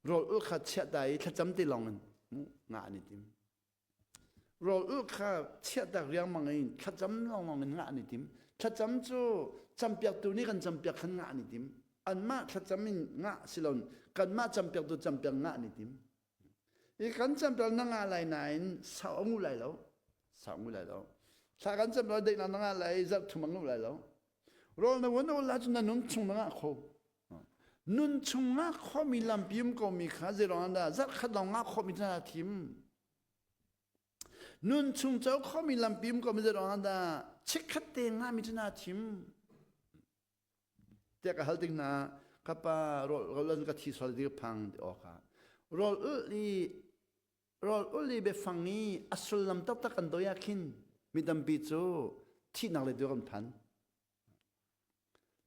A: Rawl ul kha chiah ta i thlacam ti lawng in ngah an i tim. Rawl ul kha chiahtak riangmang in thlacam lawnglawng in ngah an i tim. Thlacam cu campiaktu nih kan campiak khan ngah an i tim. Anmah thlacam in ngah si loin kanmah campiaktu campiak ngah an i tim. I kan campiak na ngah lai nain sau a ngu lai lo. Sau a ngu lai lo. Thla kan campiak daihnak na ngah lai zarh thum a ngu lai lo. Rawl na uan ul ahcun na nun chung na ngah kho. Nun chung ngah khawhmi lampi um komi kha zeiruang dah zarhkhat lawng ngah khawhmi cu na thim? Nun chung co khawhmi lampi um komi zeiruang dah chikkhat te ngahmi cu na thim? Tiah ka hal tik hna ka pa rawl rawl ka thi sual ti ka phang ti awk ah rawl ulh i rawl ulh i biafang i a sullam taktak kan doi ah khin mi tampi cu thihnak le tu kan phan.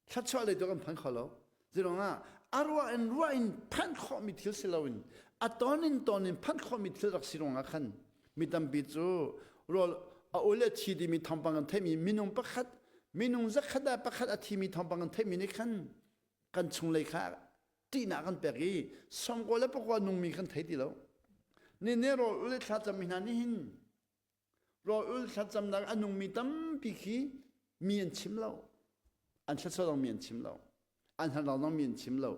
A: Thluachuah lei tu kan phan kho lo. Zeiruangah a ruah in ruah in phanh khawhmi thil si loin a ton in ton in phanh khawhmi thil rak si ruangah khan mi tampi cu rawl a ul le thi timi thawngpang kan theihmi minung pakhat minung zakhat ah pakhat a thimi thawngpang kan theihmi nih khan kan chunglei kha ṭihnak kan pek i sawmkaw le pakua nungmi kan thei ti lo. Ni ne rawl ul le thlacam mi hna nih hin Rawl ul thlacamnak a nungmi tampi khi mi an chim lo. An thluachuah zong mi an chim lo. An harnak zong mi an chim lo.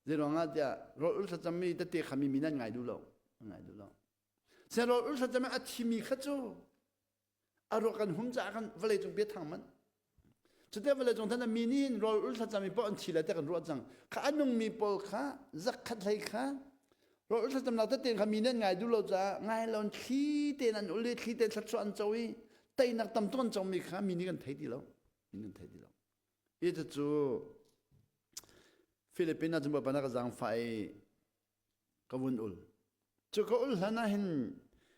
A: Zeiruangah tiah rawl ul thlacammi tete kha mi min an ngai duh lo. An ngai duh lo. Seh rawl ul thlacam a thimi kha cu a ruak an hum caah khan vawlei cung bia thang manh. Cute vawlei cung than mi nih rawl ul thlacam mi paoh an thi lai tiah kan ruah cang. Kha a nungmi pawl kha zakkhat hlei kha rawl ul thlacamnak tete kha mi nih an ngai duh lo caah ngai lo thli tein an ul i thli tein thluachuah an co i teinak tam tuk an comi kha mi nih kan thei ti lo. Mi nih kan thei ti lo. Hi cu Philippines ah cun Bawipa na ka zaangfah i ka vun ul. Cu ka ul hlan ah hin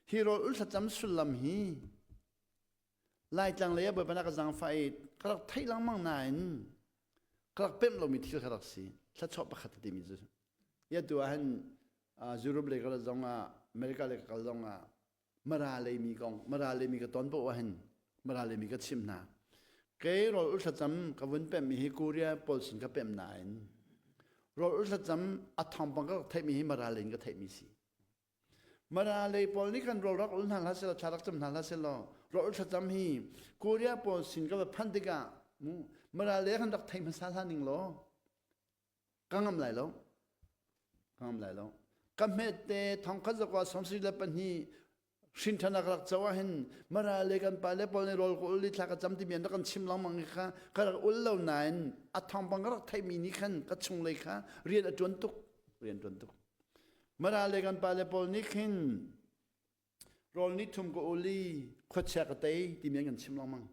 A: hi rawl ul thlacam sullam hi Laitlang lei ah Bawipa na ka zaangfah i ka rak theih lengmang nain ka rak pemh lomi thil kha rak si. Thluachuah pakhat ka timi cu. Ya tu ah hin Europe lei ka rat zong ah America lei ka kal zong ah Mara lei mi kong Mara lei mi ka ton paoh ah hin Mara lei mi ka chim hna. Kei rawl ul thlacam ka vun pemh mi hi Korea pawl sin ka pemh nain rawl ul thlacam a thawngpang ka rak theihmi hi Mara lei in ka theihmi si. Mara lei pawl nih khan rawl rak ul hna hlah selaw thla rak cam hna hlah selaw rawl thlacam hi Korea pawl sin ka va phanh tikah mu Mara lei khan rak thei hmasa hlah ning law ka ngam lai lo ka ngam lai lo ka hmet te thongkhat zakwa 72 hrinṭhan rak co ah hin Mara le kan pa le pawl nih rawl ka ul i thla ka cam timi an rak kan chim lengmang i kha ka rak ul lo nain a thawngpang ka rak theihmi nih khan ka chunglei kha rian a ṭuan tuk rian ṭuan tuk Mara le kan pale pawl nih khin Rawl ni thum ka ul i khuachia ka tei timi an kan chim lengmang.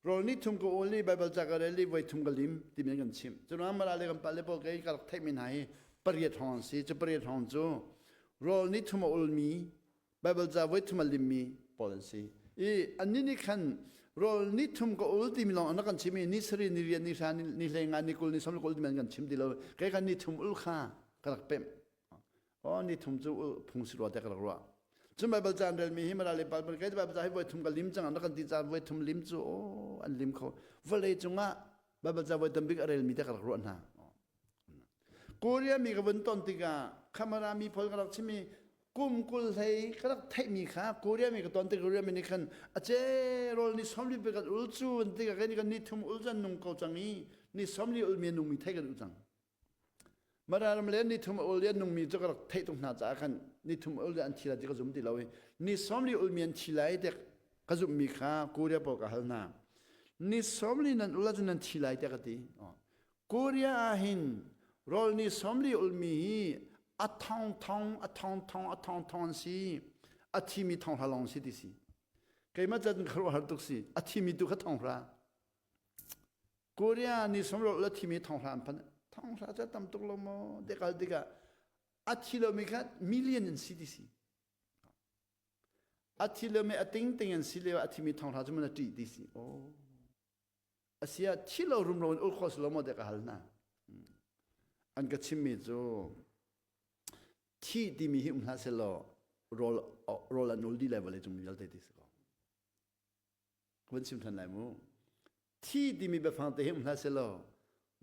A: Rawl ni thum ka ul i Baibal ca ka rel i voi thum ka lim timi an kan chimh. Curuang mara le kan pale pawl kei ka rak theihmi hna hi pariat hrawng an si. Cu pariat hrawng cu rawl ni thum a ulmi Baibal ca voi thum a limmi pawl an si. I annih nih khan rawl ni thum ka ul timi lawng an rak kan chim i ni sarih, ni riat, ni hra, ni hlei nga, ni 20, ni 30 timi an kan chim ti lo. Kei khan ni thum ul kha ka rak pemh. Oh, ni thum cu phung si rua te ka rak ruah. Cun Baibal ca an relmi hi mara le pal kei Baibal ca hi voi thum ka lim cang an rak kan ti caan voi thum lim cu oh an lim kho. Vawlei cungah Baibal ca voi tambik a relmi te ka rak ruah hna. Korea mi ka vun ton tikah khamara mi phol ka rak chimi kum 20 hlei ka rak theihmi kha Korea mi ka ton tik Korea mi nih khan a ce rawl ni 40 pe kan ul cu an ti ka kan ni thum ul can nung ko cang i ni 40 ul mi nung mi thei kan u cang. Mara ram le ni thum ul le nung mi cu ka rak theih tuk hna caah khan ni thum ul le an thi lai ti ka zum ti lo i ni 40 ul mi an thi lai ti ka zumhmi kha Korea pawl ka hal hna. Ni 40 nan ul ahcun nan thi lai tiah ka ti. Korea ah hin rawl ni 40 ulmi hi a thong thong a thong thong a thong thong an si a thimi thong hra lawng si ti si keimah cun ka ruah har tuk si a thimi tu kha thong hra Korea ni 30 ul a thimi thong hra an phan thong hra cu tam tuk lo maw dekal tikah a thi lomi kha million an si ti si a thi lomi a ting ting an si lio a thimi thong hra cu man a ṭih ti si oh Asiah thi lo rumro in ul khawh si lo maw tiah ka hal hna. An ka chimmi cu thi timi hi um hlah sehlaw rawl rawl an ul dih lai vawlei cung mi vialte ti si ko. Van chim than lai mu. Thi timi biafang te hi um hlah sehlaw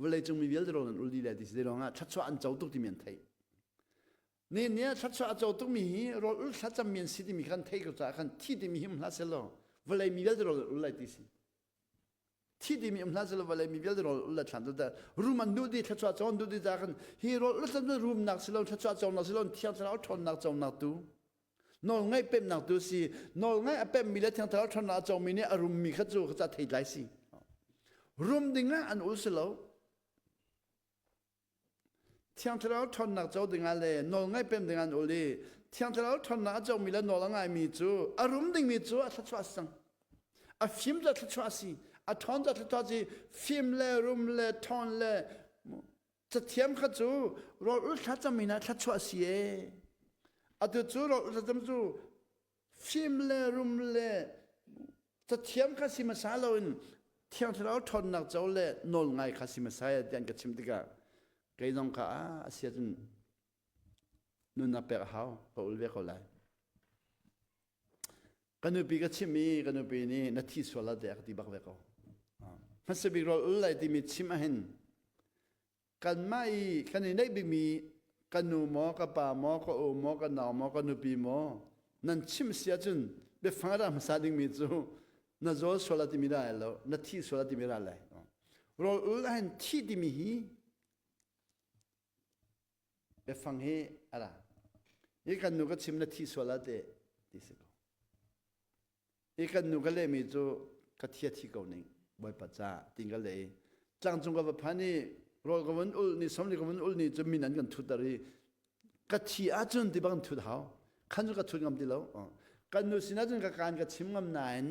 A: vawlei cung mi vialte rawl an ul dih lai ti si lawngah thluachuah an co tuk timi an theih. Ne ne thluachuah a co tukmi hi rawl ul thlacammi an si timi khan theih ko caah khan thi timi hi um hlah sehlaw vawlei mi vialte rawl ul lai ti si. Thi timi um hlah sehlaw vawlei mi vialte rawl ul le thlan tu rum an duh di thluachuah cawn duh di caah khan hi rawl ul thlacam rumnak si lo thluachuah cawnnak si lo thiang thlarau ṭhawnnak cawnnak tu nawl ngaih pemnak tu si nawl ngaih a pemmi le thiang thlarau ṭhawnnak a cawngmi nih a rummi kha cu kha theitlai si rum ding ah an ul si lo Thiang Thlarau ṭhawnnak co dingah le nawlngaih pem dingah an ul i Thiang Thlarau ṭhawnnak a comi le nawl a ngaimi cu a rum dingmi cu a thluachuah a si cang. A fim cu a thluachuah a si. A ṭhawn cu a thluachuah a si. Fim le rum le ṭhawn le cathiam kha cu rawl ul thlacam in ah thluachuah a si ee. Atu cu rawl ul thlacam cu fim le rum le cathiam kha si hmasa loin Thiang Thlarau ṭhawnnak co le nawl ngai kha si hmasa tiah an ka chim tikah kei zong kha a si ahcun nunnak pek a hau ka ul ve ko lai. Ka nupi ka chim i ka nupi nih na thi sual ah tiah ka ti bak ve ko. Hmasa bik rawl ul lai timi chim ahhin kanmah i kan i neih bikmi ka nu maw ka pa maw ka u maw ka nau maw ka nupi maw nan chimh si ahcun biafang a ra hmasa dingmi cu na zawl sual a timi dah lo na thi sual a timi dah lai rawl ul ahhin thi timi hi biafang hi a ra hi kan nu ka chim na thi sual ah te ti si ko I kan nu ka lehmi cu ka thia thi ko ning Bawipa ca tin ka leh i tlangcung ka va phan i rawl ka vun ul ni somli ka vun ul ni cu min an kan thutter i ka thi ahcun ti bang thut hau khan cu ka thut ngam ti lo kan nu sin ahcun ka kaan ka chim ngam nain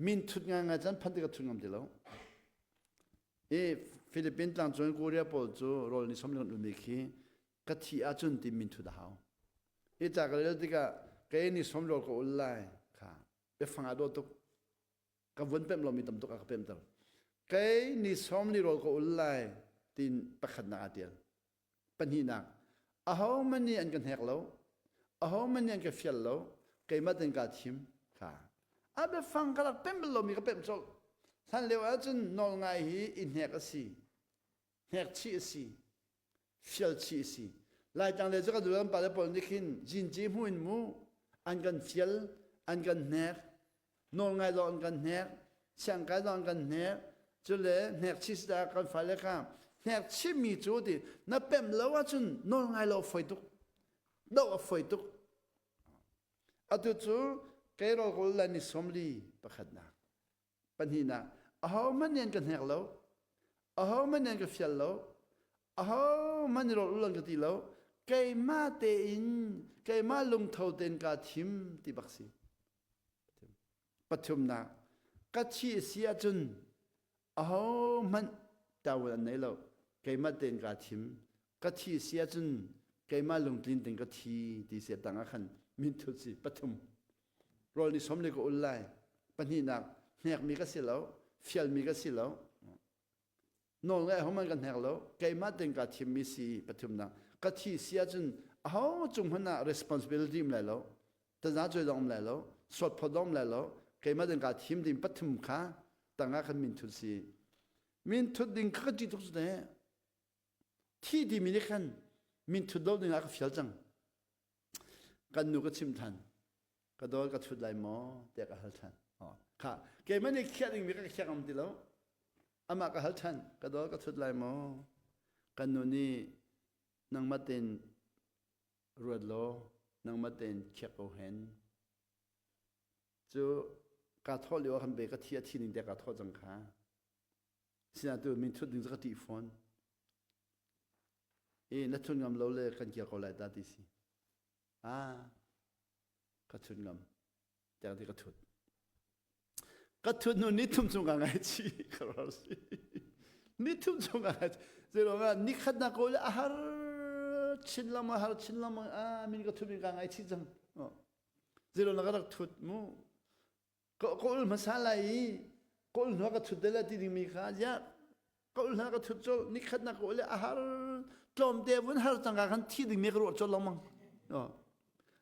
A: min thut ngai ngai chan phan ti ka thut ngam ti lo i Philippine tlangcung Korea pawl cu rawl ni somli kan ulmi khi ka thi ahcun ti min thut a hau Hi ca ka rel tikah kei nih sawmrawl ka ul lai kha biafang ah dawh tuk ka vun pemh lomi tam tuk a ka pemter. Kei nih sawm li rawl ka ul lai tin pakhatnak aa tial. Pahnihnak ahohmanh nih an ka hnek lo, ahohmanh nih an ka fial lo, keimah ten kaa thim kha. A biafang ka rak pemh bal lomi ka pemh colh. Hlan lio ahcun nawl ngai hi i hnek a si, hnek chih a si. Fial chih a si. Laitlang le cu kan dulam pale pawl nih khin zinci hmu in mu an kan fial, an kan hnek, nawl ngai zong an kan hnek, siangkai zong an kan hnek, cule hnek chih si kan fale kha hnek chihmi cu ti na pemh lo ahcun nawl ngai lo a fawi tuk, doh a fawi tuk. Atu cu kei rawlkul le ni 40 pakhatnak. Pahnihnak, ahohmanh nih an ka hnek lo, ahohmanh nih an ka fial lo, ahohmanh nih rawl ul an ka ti lo. Keimah tein keimah lungtho tein kaa thim ti bak si. Pathumnak, ka thi a si ahcun ahohmanh tawul an nei lo. Keimah tein kaa thim. Ka thi a si ahcun keimah lungtlin tein ka thi ti si a tang ah khan minthut si. Pathum. Rawl ni som le ka ul lai. Pahnihnak, hnekmi ka si lo, fialmi ka si lo. Nawl ngai ahohmanh kan hnek lo. Keimah tein kaa thimmi si pathumnak. Ka thi si ahcun aho cung hmanh ah responsibility um lai lo. Taza cuai zong um lai lo. Suatphawt zong um lai lo. Keimah tein kaa thim ding pathum kha tangah khan min thut si. Min thut ding kha ka ṭih tuk cu teh. Thi timi nih khan min thut lo ding ah ka fial cang. Kan nu ka chim than. Ka dawl ka thut lai maw tiah ka hal than. Kha keimah nih khiah dingmi ka khiak ngam ti lo. Amah ka hal than. Ka dawl ka thut lai maw? Kan nu nih nangmah tein ruat law nangmah tein khiak ko hen. Cu kaa thawh lio ah khan ve ka thi a thi ning te kaa thawh cang kha. Sinain tu min thut ding cu ka ṭih fawn. I na thut ngam lo le kan kir ko lai ta ti si. Ah, ka thut ngam. Tiang ti ka thut. Ka thut hnu ni thum chung ka ngaichih ka ral si. Ni thum chung ka ngaichih. Zeiruangah ni khatnak ko le a har chin lam a har chin lam ah min ka thut min ka ngaichih cang. Zeiruangah ka rak thut mu. Ka ul hmasa lai i ka ul hnu ka thut dela ti dingmi kha ziah ka ul hna ka thut colh nikhat nak ka ul a har tlawmte vun har cangka khan thi dingmi ka ruah colh lengmang.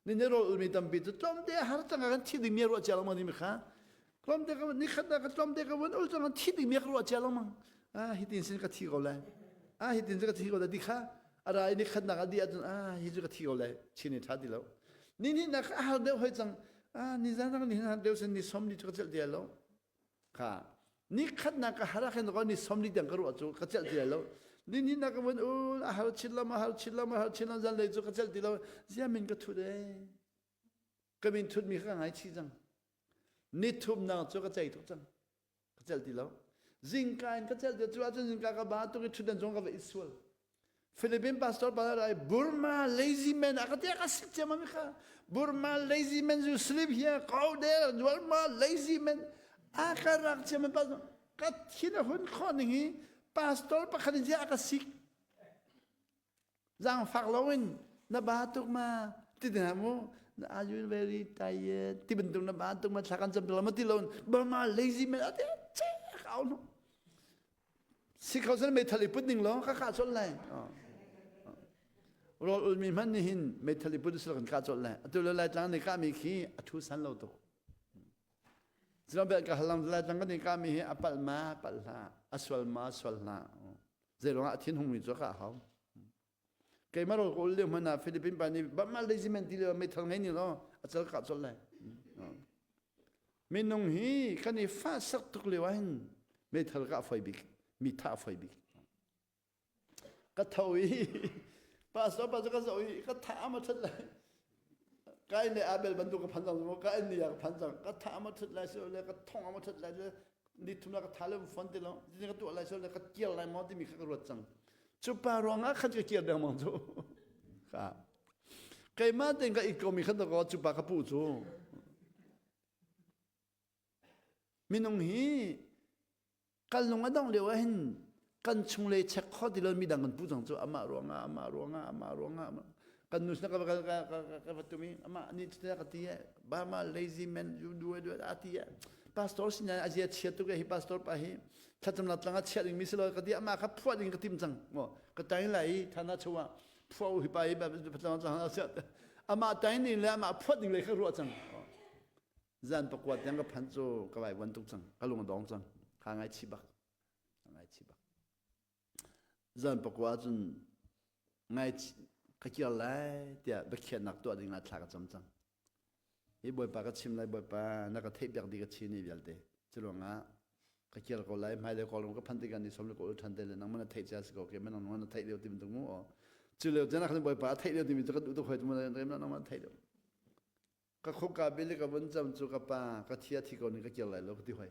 A: Ni ne rawl ulmi tampi cu tlawmte a har cangka khan thi dingmi a ruah cia lengmang dingmi kha tlawmte ka nikhat nak ka tlawmte ka vun ul cangka thi dingmi ka ruah cia lengmang. Ah hitin sin ka thi ko lai. Ah hitin sin ka thi ko lai ti kha a ra i nikhat nak a di ahcun ah hi cu ka thi ko lai chin i ṭha ti lo. Ni hnih nak a har deuh hoi cang. Ah ni zan ni har deuh sin ni som ni cu ka celh ti lo. Kha ni khat nak ka har ah khin ko ni som ni tiang ka ruah cu ka celh ti lo. Ni hnih nak ka vun ul a har chin lam a har chin lam a har chin lam zan lei cu ka celh ti lo. Zia min ka thut ee. Ka min thut mi kha ka ngai chih cang. Ni thum nak cu ka cei tuk cang. Ka celh ti lo. Zingka in ka celh ti cu ahcun zingka ka ba tuk i ṭhutdan zong ka va i sual. Philippine pastor pa rai Burma lazy man a ka ti ka sik ciam mi kha Burma lazy man you sleep here go there Burma lazy man a ka rak ciam mi pastor ka thin a hun kho ning hi pastor pakhat in a ka sik Zaangfak loin na ba tuk ma ti ding mu are you very tired ti bantuk na ba tuk ma thla kan cam tuk ma ti lo Burma lazy man ate che ka no si kho san meithal i put ning lo ka ka chol lai rol ul mi hman ni hin meithal i put sil kan ka chol lai atu le lai tlang ni ka mi khi a thu san lo tuk Zilong bel ka halam lai tlang kan ni ka mi hi a pal ma pal hla a sual ma sual hla Zeiruangah a thin hungmi cu ka hau. Keimah rawl ka ul lio hmanh ah Philippine pa nih Burma regiment ti lio meithal ngei ni law a cal ka colh lai. Minung hi kan i fa sak tuk lio ah hin meithal ka foi bik, mi thah foi bik. Ka tho i pastor pa cu ka zoh i ka tha ma that lai. Kain le Abel bantuk ka phan cang ka in ni ka phan cang ka tha ma that lai so le ka thong ma that lai ni thum la ka tha le fon ti lo ti ka tuah lai so le ka kir lai maw timi kha ka ruat cang cu pa ruangah khan ka kir dengmang cu ka keimah tein ka it komi khan ko cu pa ka pu cu minung hi Kan lung a dongh lio ah hin kan chunglei check kho ti lo mi dang kan puh cang cu amah ruangah amah ruangah amah ruangah kan nu sinah ka ka ka ka ka va tum i amah nih cuti ka ti eh Burma lazy man you do it a ti eh pastor sinah a zia chia tuk eh hi pastor pa hi thlacamnak tlang ah chiah ding mi si lo ka ti amah kha phuah ding ka tim cang maw ka tain lai i thana chungah phuah u hi pa hi thlacamnak tlang ah chiah amah tain ding le amah phuah ding le kha ruah cang Zan pakua tiang ka phanh cu ka vaivuan tuk cang. Ka lung a dong cang. Ka ngaichih bak. Ka ngaichih bak. Zan pakua cun ngai ka kir lai tiah biakhiahnak tuah ding ah thla ka cam cang. Hi Bawipa ka chim lai Bawipa na ka theih piak dih ka chi ni vialte. Cu ruangah ka kir ko lai hmailei kawlram ka phanh tikah ni som le ka ul ṭhan te le nangmah na theih cia si ko ke nangmah na theih lio ti bantuk mu aw. Cu lio cun khan Bawipa a theih lio timi cu ka duh tuk hoi tu mu nangmah na theih lio. Ka khukka bil i ka vun cam cu ka pa ka thi a thi ko ning ka kir lai lo ka ti hoi.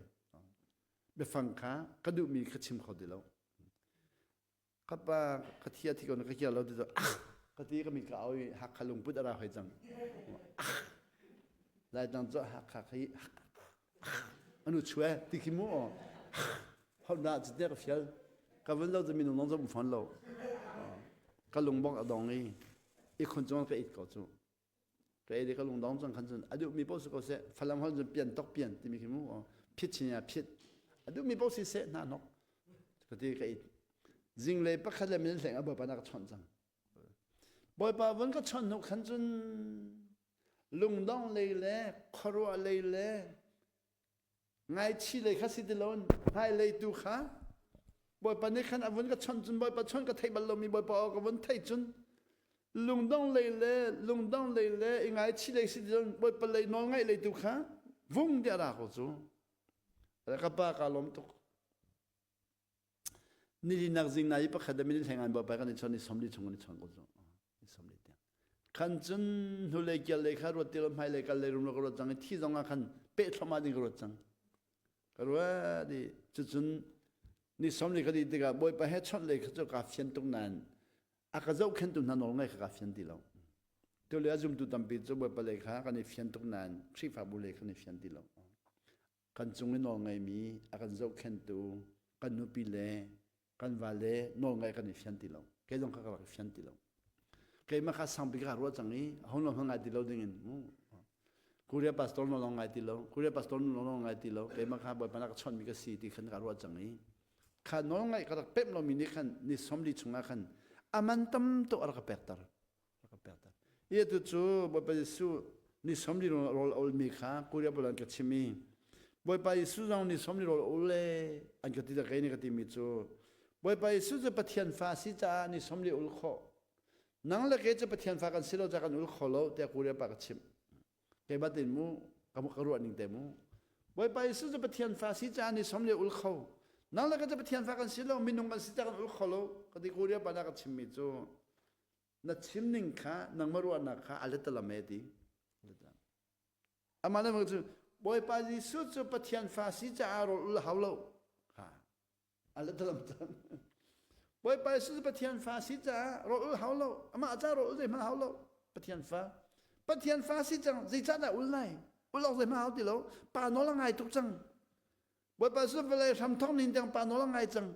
A: Biafang kha ka duhmi ka chim kho ti lo. Ka pa ka thi a thi ko ning ka kir lo ti cu ah! Ka ti ka mi ka au i Hakha lungput a ra hoi cang. Laitlang cu Hakha khi anu chue ti khi mu aw. Hau na cu te ka fial. Ka vun lo cu minung lawng cu um fawn lo. Ka lungbong a dong i i khun cung ka it ko cu. Ka ei ka lungdong cang khan cun a duhmi paoh si ko seh. Falam holh cun pian tok pian timi khi mu aw. Phit chin ya phit. A duhmi paoh si seh hna nok. Ka ti ka it. Zinglei pakhat le min hleng a bawipa na ka chawnh cang. Bawipa vun ka chawnh hnu khan cun lungdong lei le khuaruah lei le ngaichi lei kha si ti loin hmailei tu kha Bawipa nih khan a vun ka chawnh cun Bawipa chawnh ka theih bal lomi Bawipa aw ka vun theih cun lungdong lei le lungdong lei le i ngaichi lei si ti loin Bawipa lei nawl ngaih lei tu kha vung tiah ra ko cu. Ka pa ka lawm tuk. Nilinak zing na i pakhat le minute hlengan bawipa kan i chon i 40 chung kan i chon ko cu. I 40 tiang. Khan cun hnulei kial lei kha ruat ti lo hmailei kal lei rum lo ka ruat cang i thi zong ah khan peh thluahmah ding ka ruat cang. Ka ruat i cucun ni 40 ka dih tikah bawipa he chawnh lei kha cu kaa fian tuk nain a ka zohkhentu hna nawl ngai kha kaa fian ti lo. Tule a zumtu tampi cu bawipa lei kha kan i fian tuk nain Khrihfabu lei kha kan i fian ti lo. Kan cung i nawlngeimi a kan zohkhenhtu kan nupi le kan vale nawlngaih kan i fian ti lo. Kei zong kha ka rak i fian ti lo. Keimah kha sangpi ka ruah cang i hong lo ngai ti lo dingin Korea pastor no long ngai ti lo Korea pastor no long ngai ti lo keimah kha bawipa na ka chawnhmi ka si ti khan ka ruah cang i kha nawlngaih ka rak pemh lomi nih khan ni 40 chungah khan aman tam tuk a rak ka pekter. Ka pekter. I atu cu Bawipa Jesuh ni 40 rawl a ulmi kha Korea pawl an ka chim i Bawipa Jesuh zong ni 40 rawl a ul e an ka ti da kei nih ka timi cu Bawipa Jesuh cu Pathian fa a si caah ni 40 ul khawh. Nang le kei cu Pathian fa kan si lo caah kan ul kho lo tiah Korea pa ka chimh. Keimah tein mu ka ka ruah ning te mu. Bawipa Jesuh cu Pathian fa si caah ni 40 ul kho. Nang le kei cu Pathian fa kan si lo minung kan si caah kan ul kho lo ka ti Korea pa na ka chimmi cu na chim ning kha nangmah ruahnak kha a letalam e ti. Amah le cu Bawipa Jesuh cu Pathian fa si caah rawl ul hau lo. Ha. A letalam cang. Bawipa Jesuh cu Pathian fa si caah rawl ul hau lo. Amah ca rawl ul zeihmanh hau lo. Pathian fa. Pathian fa si cang zeicah dah ul lai? Ul awk zeihmanh hau ti lo. Pa nawl a ngai tuk cang. Bawipa Jesuh vawlei hramthawk ning tiang pa nawl a ngai cang.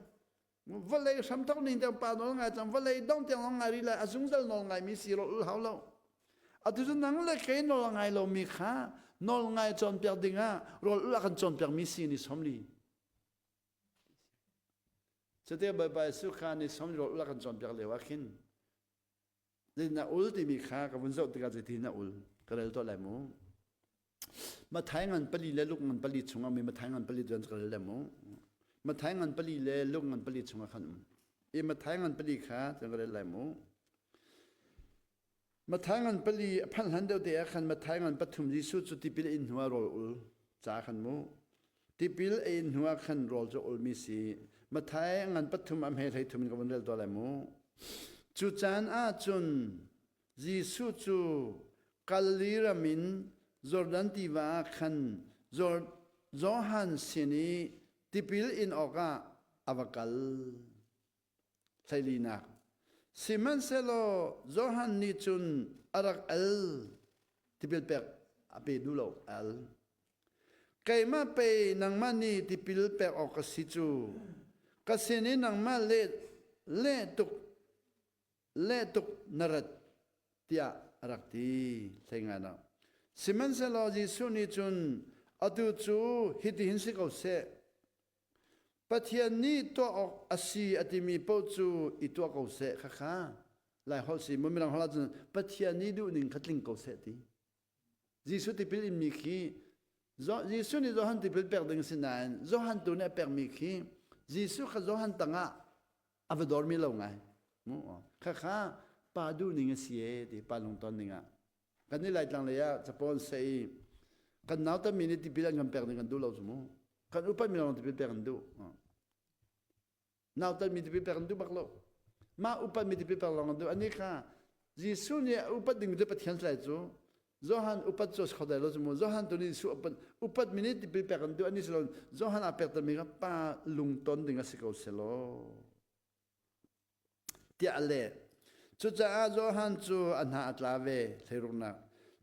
A: Vawlei hramthawk ning tiang pa nawl ngai cang vawlei dong tiang nawl ngai rih lai a zungzal nawl ngai mi si rawh ul hau lo atu cu nang le kei nawl ngai lo mi kha nawl ngai cawnpiak ding ah rawl ul a kan cawnpiak mi si ni 40 Cuti Bawipa Jesuh kha ni 40 rawl ul a kan cawnpiak lio ah khin Na ul timi kha ka vun zoh tikah zeitin na ul ka rel tuah lai mu. Mathai ngan pali le Luke ngan pali chungah mi Mathai ngan pali tuan ka rel lai mu. Mathai ngan pali le Luke ngan pali chungah khan um. I Mathai ngan pali kha tuan ka rel lai mu. Mathai ngan pali a phanh hlan deuh te ah khan Mathai ngan pathum Jesuh cu tipil in hnu ah rawl ul ca khan mu. Tipil a in hnuah khan rawl cu ulmi si. Matthai ngan pathum a hme hlei thum in ka vun rel tuah lai mu. Cu caan ah cun Jesuh cu Galilee ram in Jordan tiva ah khan Johan sin i tipil in awkah a va kal. Hleilinak. Sihmanhsehlaw Johan nih cun a rak al. Tipil pek a pe duh lo al. Keimah pei nangmah nih tipil pek awk ka si cu. Ka sin i nangmah le leh tuk leh tuk na rat tiah a rak ti. Hlei ngai lo. Sihmanhsehlaw Jesuh nih cun atu cu hitihin si ko seh. Pathian nih tuah awk a si a timi paoh cu i tuah ko seh khakha. Lai holh si mu mirang holh ahcun Pathian nih duhning kha tling ko seh ti. Jesuh tipil inmi khi Jesuh nih Johan tipil pek ding si nain Johan tu nih a pekmi khi Jesuh kha Johan tangah a va dormi lo ngai. Khakha pa duhning a si e ti pa lungton ning ah. Kan i Laitlang lei ah capo an seh i kan nauta mi nih tipil an kan pek ding kan duh lo cu mu. Kan upat mi lawng tipil pek an duh. Nautat mi tipil pek an duh bak lo. Mah upat mi tipil pek lawng an duh. Ani kha Jesuh nih upat ding cu Pathian salai cu Johan upat cu kho dai lo cu mu. Johan tu nih Jesuh upat upat mi nih tipil pek an duh. Ani si lo Johan a pek mi kha pa lungton ding a si ko selaw. Tiah a leh. Cucaah Johan cu a hna a tla ve. Thleiruknak.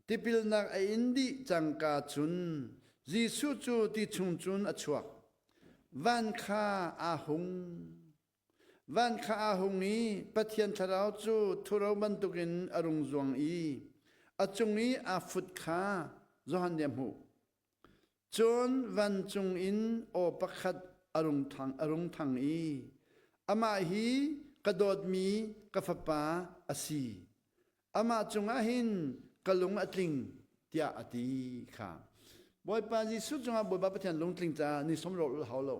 A: Tipilnak a in dih cangka cun Jesuh cu ti chung cun a chuak. Van kha aa hung. Van kha aa hung i Pathian Thlarau cu thuro bantukin a rung zuang i a cung i aa fut kha Johan nih a hmuh. Cun vancung in aw pakhat a rung thang, a rung thang i, Amah hi ka dawtmi ka fapa a si. Amah cungah hin ka lung a tling, tiah a ti kha. Bawipa Jesuh cungah Bawipa Pathian lungtling caah ni som rawl ulh hau lo.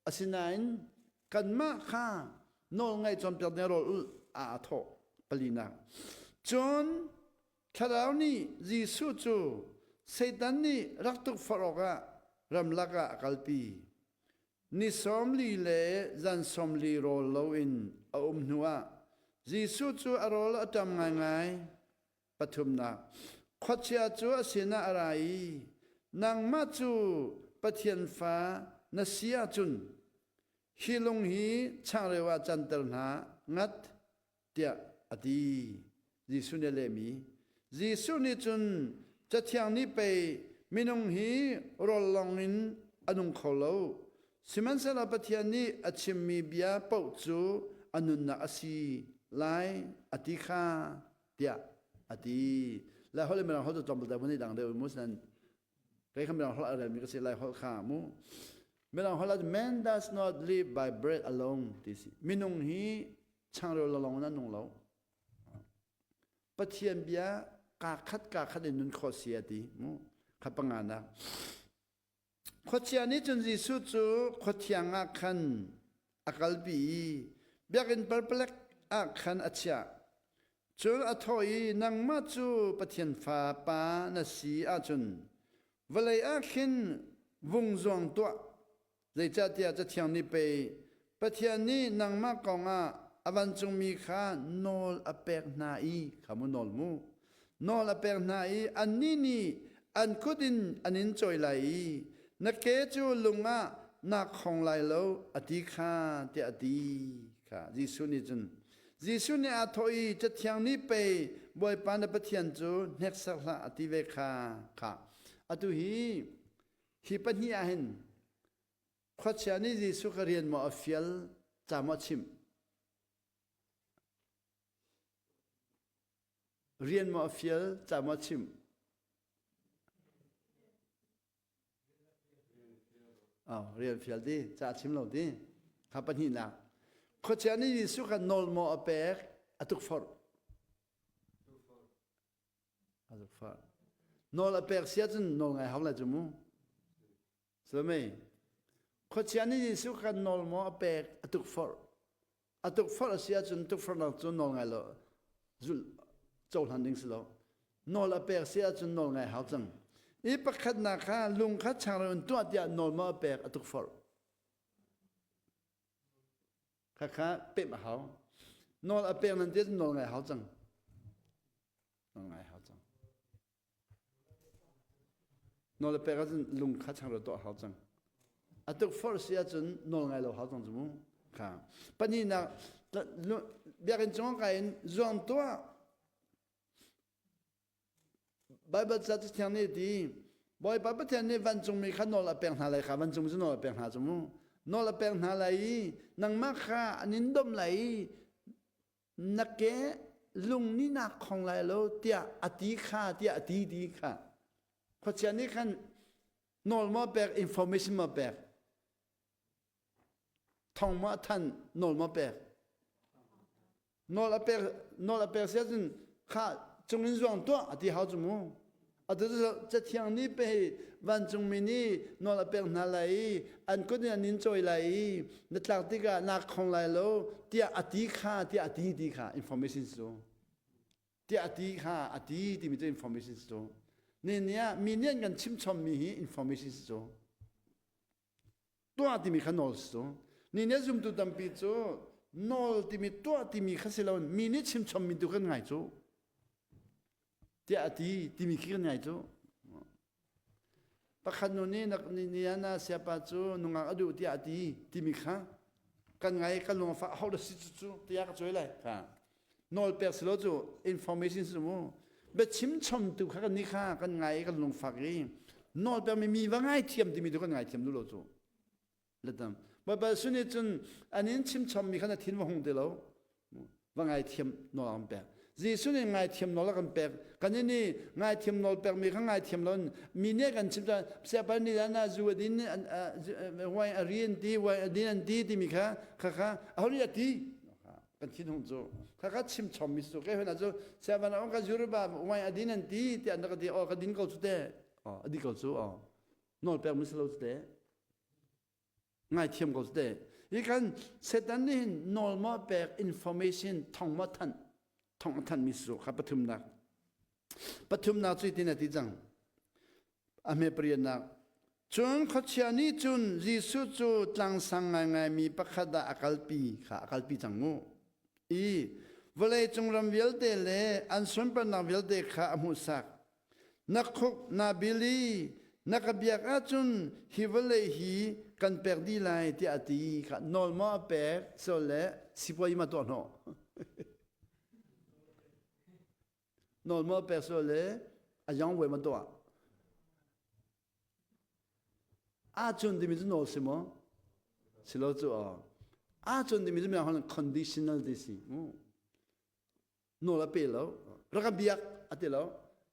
A: Asinain kanmah kha nawlngaih cawnpiak ding rawl ulh aa thawh palinak. Cun Thlarau nih Jesuh cu Satan nih rak tukforh awkah ramlak ah a kalpi. Ni 40 le zan 40 rawl loin a um hnuah Jesuh cu a rawl a ṭam ngaingai. Pathumnak, khuachia cu a sinah a ra i nangmah cu Pathian fa na si ahcun hi lung hi changreu ah canter hna ngat tiah a ti. Jesuh nih a lehmi. Jesuh nih cun Cathiang nih pei minung hi rawl lawng in a nung kho lo. Sihmanhsehlaw Pathian nih a chimmi bia paoh cu a nunnak a si lai a ti kha tiah a ti. Lai holh le Mirang holh cu tlawmpal deuh hmun i dang deuh mu sinan kei kha Mirang holh a relmi ka si Lai holh kha mu. Mirang holh ah man does not live by bread alone ti si. Minung hi changreu lawng in an nung lo. Pathian bia kaa khat kaa khat in nun khawh si a ti mu. Kha panga nak. Khuachia nih cun Jesuh cu khuathiang ah khan a kalpi i biakinn parpalek ah khan a chiah. Cun a thawh i, Nangmah cu Pathian Fapa na si ahcun vawlei ah khin vung zuang tuah. Zeicahtiah Cathiang nih pei Pathian nih nangmah kongah a vancungmi kha nawl a pek hna i kha mu nawl mu nawl a pek hna i annih nih an kut in an in cawi lai i na ke cu lung ah naa khong lai lo a ti kha tiah a ti kha Jesuh nih cun Jesuh nih aa thawh i Cathiang nih pei Bawipa na Pathian cu hneksak hlah a ti ve kha kha atu hi hi pahnih ah hin Khuachia nih Jesuh ka rian maw a fial, ca maw a chimh? Rian maw a fial, ca maw a chimh? Oh, rian fial ti, ca a chim lo ti. Kha pahnihnak. Khuachia nih Jesuh kha nawl maw a pek, a tukforh. A tukforh. Nawl a pek si ahcun nawl ngai hau lai cu mu. Sumei, khuachia nih Jesuh kha nawl maw a pek, a tukforh. A tukforh a si ahcun tukforhnak cu nawl ngai lo, zulh cohlan ding si lo. Nawl a pek si ahcun nawl ngai hau cang. I pakhatnak kha lung kha changreu in tuah tiah nawl maw a pek, a tukforh. Khakha pemh a hau. Nawl a pek nan ti ahcun nawl ngai hau cang. Nawl ngai hau cang. Nawl a pek ahcun lung kha changreu tuah hau cang. A tukforh si ahcun nawl ngai lo hau cang cu mu. Kha. Pahnihnak biakinn cung kai in zuang tuah. Baibal ca Cathiang nih ti Bawipa Pathian nih vancungmi kha nawl a pek hna lai kha vancung cu nawl a pek hna cu mu. Nawl a pek hna lai i nangmah kha an in domh lai i na ke lung nih naa khong lai lo tiah a ti kha tiah a ti ti kha khuachia nih khan nawl maw pek information maw pek thong maw a than nawl maw pek nawl a pek nawl a pek sia cun kha cung in zuang tuah a ti hau cu mu Atu Cathiang nih pei vancungmi nih nawl a pek hna lai i an kut in an in cawi lai i na tlak tikah naa khong lai lo tiah a ti kha tiah a ti ti kha information cu tiah a ti kha a ti timi cu information cu ni ni ah mi nih an kan chimchommi hi information cu tuah timi kha nawl si cu ni nih zumtu tampi cu nawl timi tuah timi kha si loin mi nih chimchommi tu kan ngai cu tiah a ti timi khi kan ngai cu pakhat nu nih ni na siapa cu nungak a duh tiah a ti timi kha kan ngai kan lung a fah ho da si cu cu tiah ka cuai lai kha. Nawl pek si lo cu information si mu. Biachim chom tu kha kan ni kha kan ngai i kan lungfak i nawl pek mi mi va ngai thiam timi tu kan ngai thiam du lo cu. Letam. Baibal sun nih cun an in chim chommi kha na thin va hung ti lo. Va ngaithiam nawl a kan pek. Jesuh nih ngaithiam nawl a kan pek. Kan nih nih ngaithiam nawl pekmi kha ngaithiam lo in mi nih kan chim cun siapa nih dah zu a din wine a ri an ti wine a din an ti timi kha kha kha aho nih a ti kan thin hung cu kha kha chim chommi cu ke hna cu siapa na ka zu ba wine a din an ti tiah na ka ti oh ka din ko cu te oh a di ko cu oh nawl pek mi si lo cu te Ngaithiam ko te. Hi kan Satan nih hin nawl maw pek information thong maw thanh thong a thanh mi su kha pathumnak. Pathumnak cu tin a ti cang. A hme pariatnak. Cun khuachia nih cun Jesuh cu tlangsang ngaingai mi pakhat ah a kalpi kha a kalpi cang mu. I vawlei cung ram vialte le an sunparnak vialte kha a hmuhsak. Na khuk na bil i na ka biak ahcun hi vawlei hi kan pek dih lai tiah a ti kha nawl maw a pek so le sipuai ma tuah hnawh nawl maw a pek so le a yong voi ma tuah ahcun timi cu nawl si maw si lo cu aw ahcun timi cu mirang conditional ti si nawl a pe lo rak ka biak a ti lo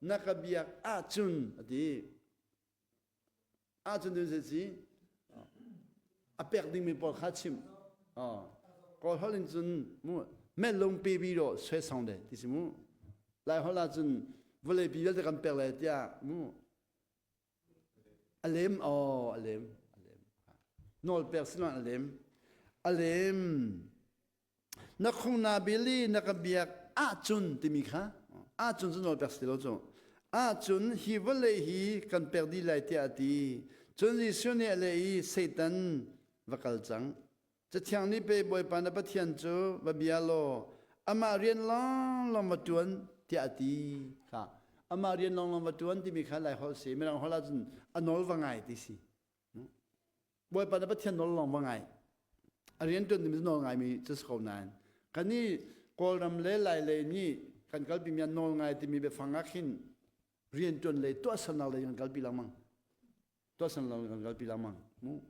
A: na ka biak ahcun a ti ahcun dun si a pek dingmi pawl kha chim kawl holh in cun mu met lung pe bi ro swe song de ti si mu lai holh ah cun vawlei pi vialte kan pek lai tiah mu a lem aw a lem a lem nawl pek si a lem a lem Na khung na bil i na ka biak ahcun timi kha ahcun cu nawl pek si lo cu ahcun hi vawlei hi kan pek dih lai tiah a ti. Cun Jesuh nih a leh i Satan va kal cang. Cathiang nih pei Bawipa na Pathian cu va bia law amah rian lawnglawng va ṭuan tiah a ti kha. Amah rian lawnglawng va ṭuan timi kha Lai holh si. Mirang holh ahcun a nawl va ngai ti si. Bawipa na Pathian nawl lawng va ngai. A rian ṭuan ding nawl ngaimi cu si ko nain kan i Kawlram le Lai lei nih kan kalpi mi nawl ngai timi biafang ah khin rian ṭuan lei tuahsernak lei kan kalpi lengmang. Tuahsernak lei kan kalpi lengmang. Mu.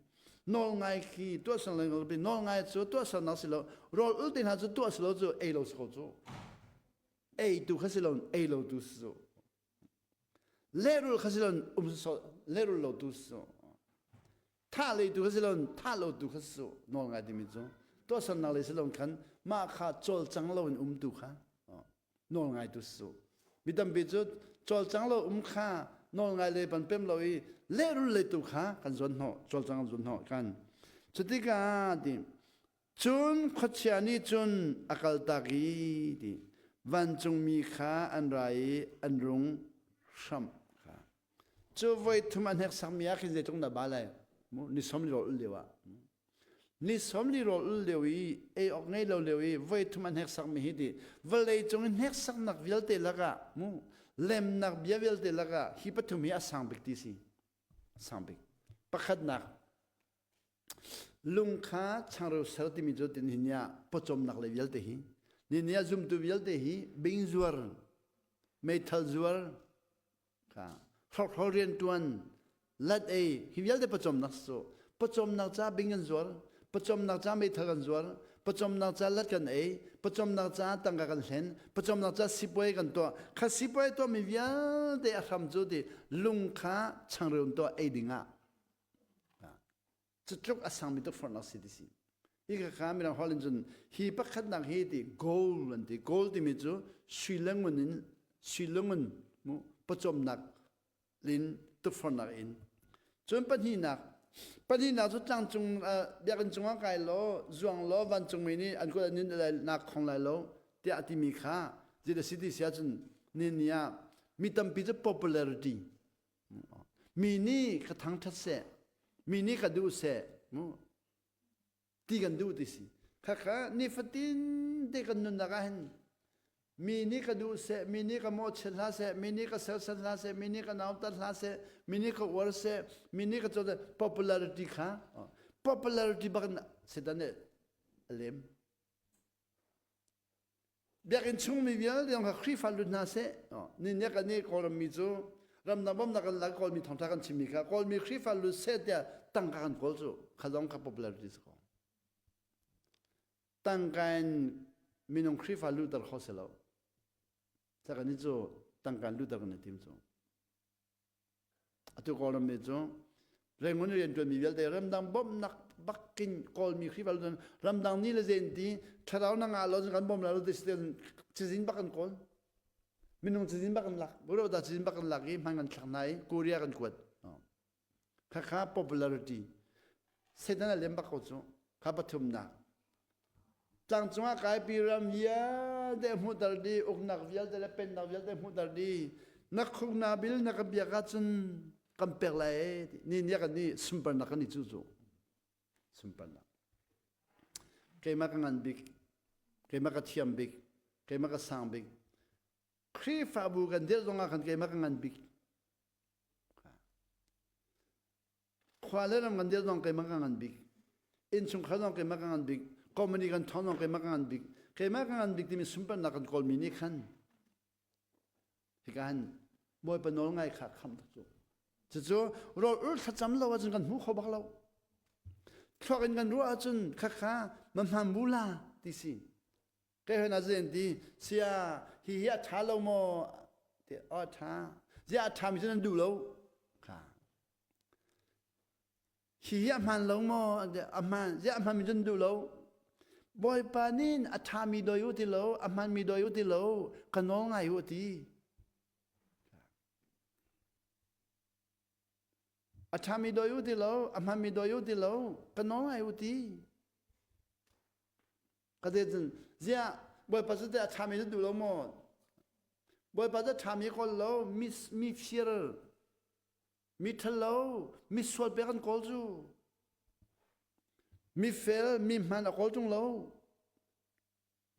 A: Nawl ngai khi tuahsernak lei kan kalpi. Nawl ngai cu tuahsernak si lo. Rawl ul te hna cu tuah si lo cu ei lo si ko cu. Ei tu kha si lo ei lo tu si cu. Lehrul kha si loin um sawh lehrul lo tu si thah lei tu kha si loin thah lo tu kha si nawl ngai timi cu tuahsernak lei si loin khan mah kha cawlcang loin um tu kha nawl ngai tu si mi tampi cu cawlcang lo um kha nawl ngai le pan pem lo i lehrul lei tu kha kan zuan hnawh cawlcang kan zuan hnawh kan cutikah ti Cun khuachia nih cun a kaltak i ti vancungmi kha an ra i an rung hramh kha. Cu voi thum a hneksakmi ah khin zeitluk dah ba lai? Ni sawm li rawl ul lio ah. Ni sawm li rawl ul lio i ei awk ngei lo lio i voi thum a hneksakmi hi ti vawlei cung i hneksaknak vialte lakah mu lemnak bia vialte lakah hi pathum hi a sang bik ti si. Sang bik. Pakhatnak Lung kha changreu ser timi cu tin hi ni ah pawcawmnak lei vialte hi ni ni ah zumtu vialte hi bing zuar meithal zuar kha hrokhrawl riantuan lat ei hi vialte pawcawmnak cu pawcawmnak ca bing kan zuar pawcawmnak ca meithal kan zuar pawcawmnak ca lat kan ei pawcawmnak ca tangka kan hlen pawcawmnak ca sipuai kan tuah kha sipuai tuahmi vialte a hram cu ti lung kha changreu tuah ei ding ah Cutluk a sangmi tukforhnak si ti si. Hi kha mirang holh in cun hi pakhatnak hi ti gold an ti. Gold timi cu sui le ngun in sui le ngun mu pawcawmnak in tukforhnak in. Cun pahnihnak pahnihnak cu tlangcung biakinn cungah kai law zuang law vancungmi nih an kut an in lai nak khong lai lo tiah a timi kha zeidah si ti si ahcun ni ni ah mi tampi cu popularity Mi nih ka thangṭhat seh, mi nih ka duh seh, mu ti kan duh ti si. Khakha nifatin te kan nunnak ah hin mi nih ka duh seh, mi nih ka mawhchiat hlah seh, mi nih ka sersan hlah seh, mi nih ka nautat hlah seh, mi nih ka uar seh, mi nih ka caw popularity kha popularity bak in Satan nih a lem. Biakinn chungmi vialte zong kha Khrihfa lut hna seh. Ni nih kan i Kawlram mi cu ramdang bawmhnak kan lak Kawlmi thawngṭha kan chimmi kha Kawlmi Khrihfa lut seh tiah tangka kan kawl cu kha zong kha popularity si ko. Tangka in minung Khrihfa lutter kho si lo. Caka ni cu tangka in lutter kan i tim cu. Atu Kawlram mi cu Rangoon rianṭuanmi vialte ramdang bawmhnak bakin Kawlmi Khrihfa cun ramdang ni le zen ti thlarau na ngah lo cun kan bawm lai lo ti cizin bak kan kawl. Minung cizin bak kan lak. Buro da cizin bak kan lak i hman kan thlak hna i Korea kan kuat. Khakha popularity. Satan a lem bak ko cu. Kha pathumnak. Tlangcung ah kaipi ram vialte hmuhter dih, uknak vialte le pennak vialte hmuhter dih. Na khuk na bil na ka biak ahcun kan pek lai ee ti. Ni nih kan nih sunparnak kan i cu cu. Sunparnak. Keimah ka ngan bik, keimah ka thiam bik, keimah ka sang bik. Khrihfabu kan dirh zong ah khan keimah ka ngan bik. Khua le ram kan dir zong keimah ka ngan bik. Innchungkhar zong keimah ka ngan bik. Company kan thawng zong keimah ka ngan bik. Keimah ka ngan bik timi sunparnak kan kawlmi nih khan hika han Bawipa nawl ngai kha khamh tuk cu. Cucu rawl ur thlacam lo ahcun kan hmu kho bak lo. Thluak in kan ruah ahcun khakha ma hman bu la ti si. Kai hoi na zen ti sia hi hi a ṭha lo maw ti a ṭha. Zia a ṭha mi cu nan duh lo. Kha Hihi a hmaan lo maw? A hmaan. Ziah a hmaanmi cun duh lo. Bawipa nih a ṭhami doi u ti lo, a hmaanmi doi u ti lo, ka nawl ngai u a ti. A ṭhami doi u ti lo, a hmaanmi doi u ti lo, ka nawl ngai u ti. Ka te cun ziah Bawipa cu teh a ṭhami cu duh lo maw? Bawipa cu a ṭhami kawl lo, mi, mi fir Mi ṭhalo, misual pek an kawl cu. Mifel, mi hman a kawl ṭung lo.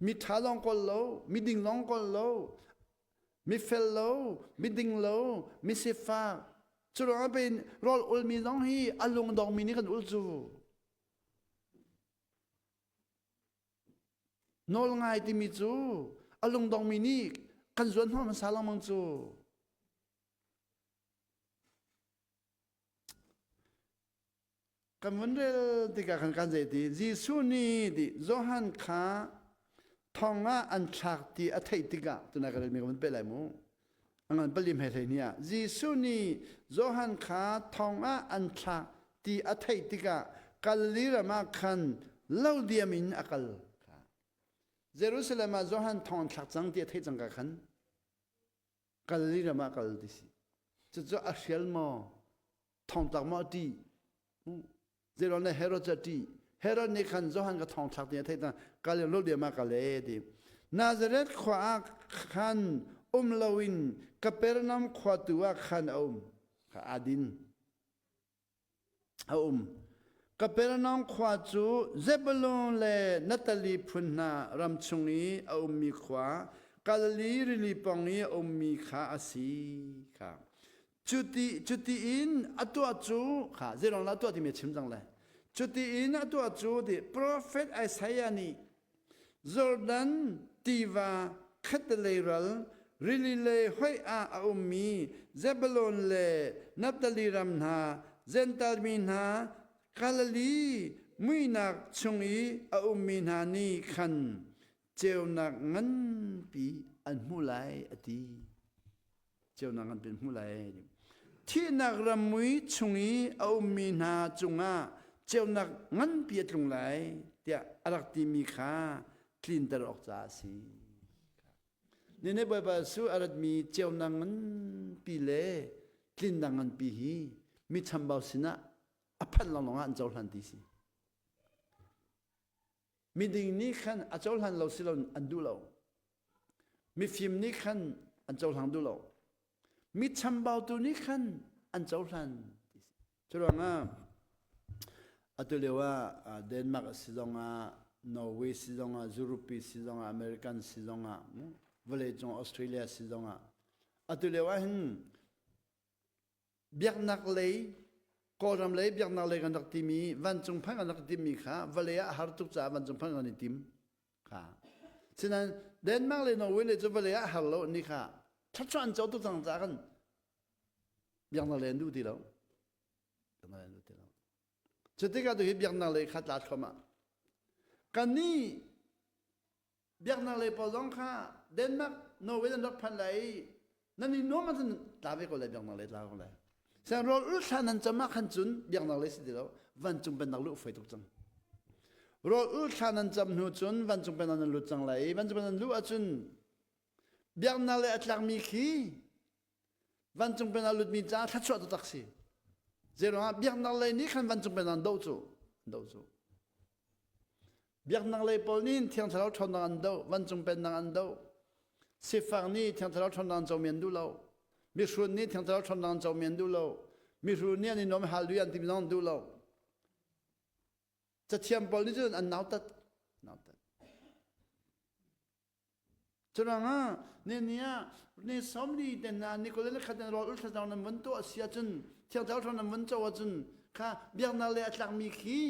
A: Mi ṭha lawng kawl lo, mi ding lawng kawl lo. Mi fel lo, mi ding lo, mi sifak. Cu ruangah pei rawl ulmi zong hi a lungdongmi nih kan ul cu. Nawl ngai timi cu a lungdongmi nih kan zuan hnawh hmasa lengmang cu. Kan vun rel tikah khan kan zei ti Jesuh nih ti Johan kha thong ah an thlak ti a theih tikah tunai ka relmi ka vun pe lai mu. A ngan pali hmei hlei ni ah Jesuh nih Johan kha thong ah an thlak ti a theih tikah Galilee ram ah khan lo diam in a kal. Jerusalem ah Johan thong an thlak cang ti a theih cang ka khan Galilee ram ah kal ti si. Cucu a hrial maw? Thongtlak maw a ṭih? Zeiruang dah Herod cu a ṭih? Herod nih khan Johan ka thongthlak ti a theih tang kal in lol diam ah kal e ti. Nazareth khua ah khan um loin Kapernaum khua tu ah khan a um. Kha aa din. a um. Kapernaum khua cu Zebulun le Naftali phun hna ram chung i a ummi khua, Galilee rili pawng i a ummi kha a si kha. Cuti, cuti in a tuah cu kha zeiruang dah a tuah timi a chim cang lai. Cuti in a tuah cu ti profet Isaiah nih Jordan tiva khattelei ral rili lei hoih ah a ummi Zebulun le Naftali ram hna, Jentail mi hna, Galilee muihnak chung i a ummi hna nih khan ceunak nganpi an hmuh lai a ti. Ceunak nganpi an hmuh lai. Thihnak ram mui chung i a ummi hna cungah ceunak nganpi a tlung lai tiah a rak timi kha tlinter awk caah a si. Nine Bawipa Jesuh a ratmi ceunak nganpi le tlinnak nganpi hi mi chambau sinah a phanh lawnglawng ah an cohlan ti si. Miding nih khan a cohlan lo si lo an duh lo. Mifim nih khan an cohlang duh lo. Mi chambautu nih khan an cohlan. Cu ruangah atu lio ah Denmark a si zongah Norway si zongah Europe si zongah American si zongah vawleicung Australia si zongah atu lio ah hin biaknak lei Kawlram lei biaknak lei kan rak timi vancung phanh kan rak timmi kha vawlei ah a har tuk caah vancung phanh kan i tim kha. Sinain Denmark le Norway le cu vawlei ah har lo ni kha thluachuah an co tuk cang caah khan biaknak lei an duh ti lo. Biaknak lei an duh ti lo. Cu tikah tu hi biaknak lei kha tla thluahmah. Kannih biaknak lei pawl zong kha Denmark, Norway an rak phan lai i nan i nuam ahcun tla ve ko lai biaknak lei tla ko lai. Siang rawl ul thla nan cam ah khan cun biaknak lei si ti lo vancung pennak luh fai tuk cang. Rawl ul thla nan cam hnu cun vancung pennak nan lut cang lai i vancung pennak nan luh ahcun biaknak lei a tlakmi khi vancung pennak lutmi caah thluachuah taktak si. Zeiruangah biaknak lei nih khan vancung pennak an doh cu an doh cu. Biaknak lei pawl nih Thiang Thlarau ṭhawnnak an doh, vancung pennak an doh. Sifak nih Thiang Thlarau ṭhawnnak an comi an duh lo. Mihrut nih Thiang Thlarau ṭhawnnak an comi an duh lo. Mihrut nih an i nuam hallelujah an timi zong an duh lo. Cathiam pawl nih cun an nautat. Nautat. Curuangah ni ah ni sawmli te hna ni kul le khat in rawl ul thlacam nan vun tuah si ahcun Thiang Thlarau nan vun co ahcun kha biaknak le a tlakmi khi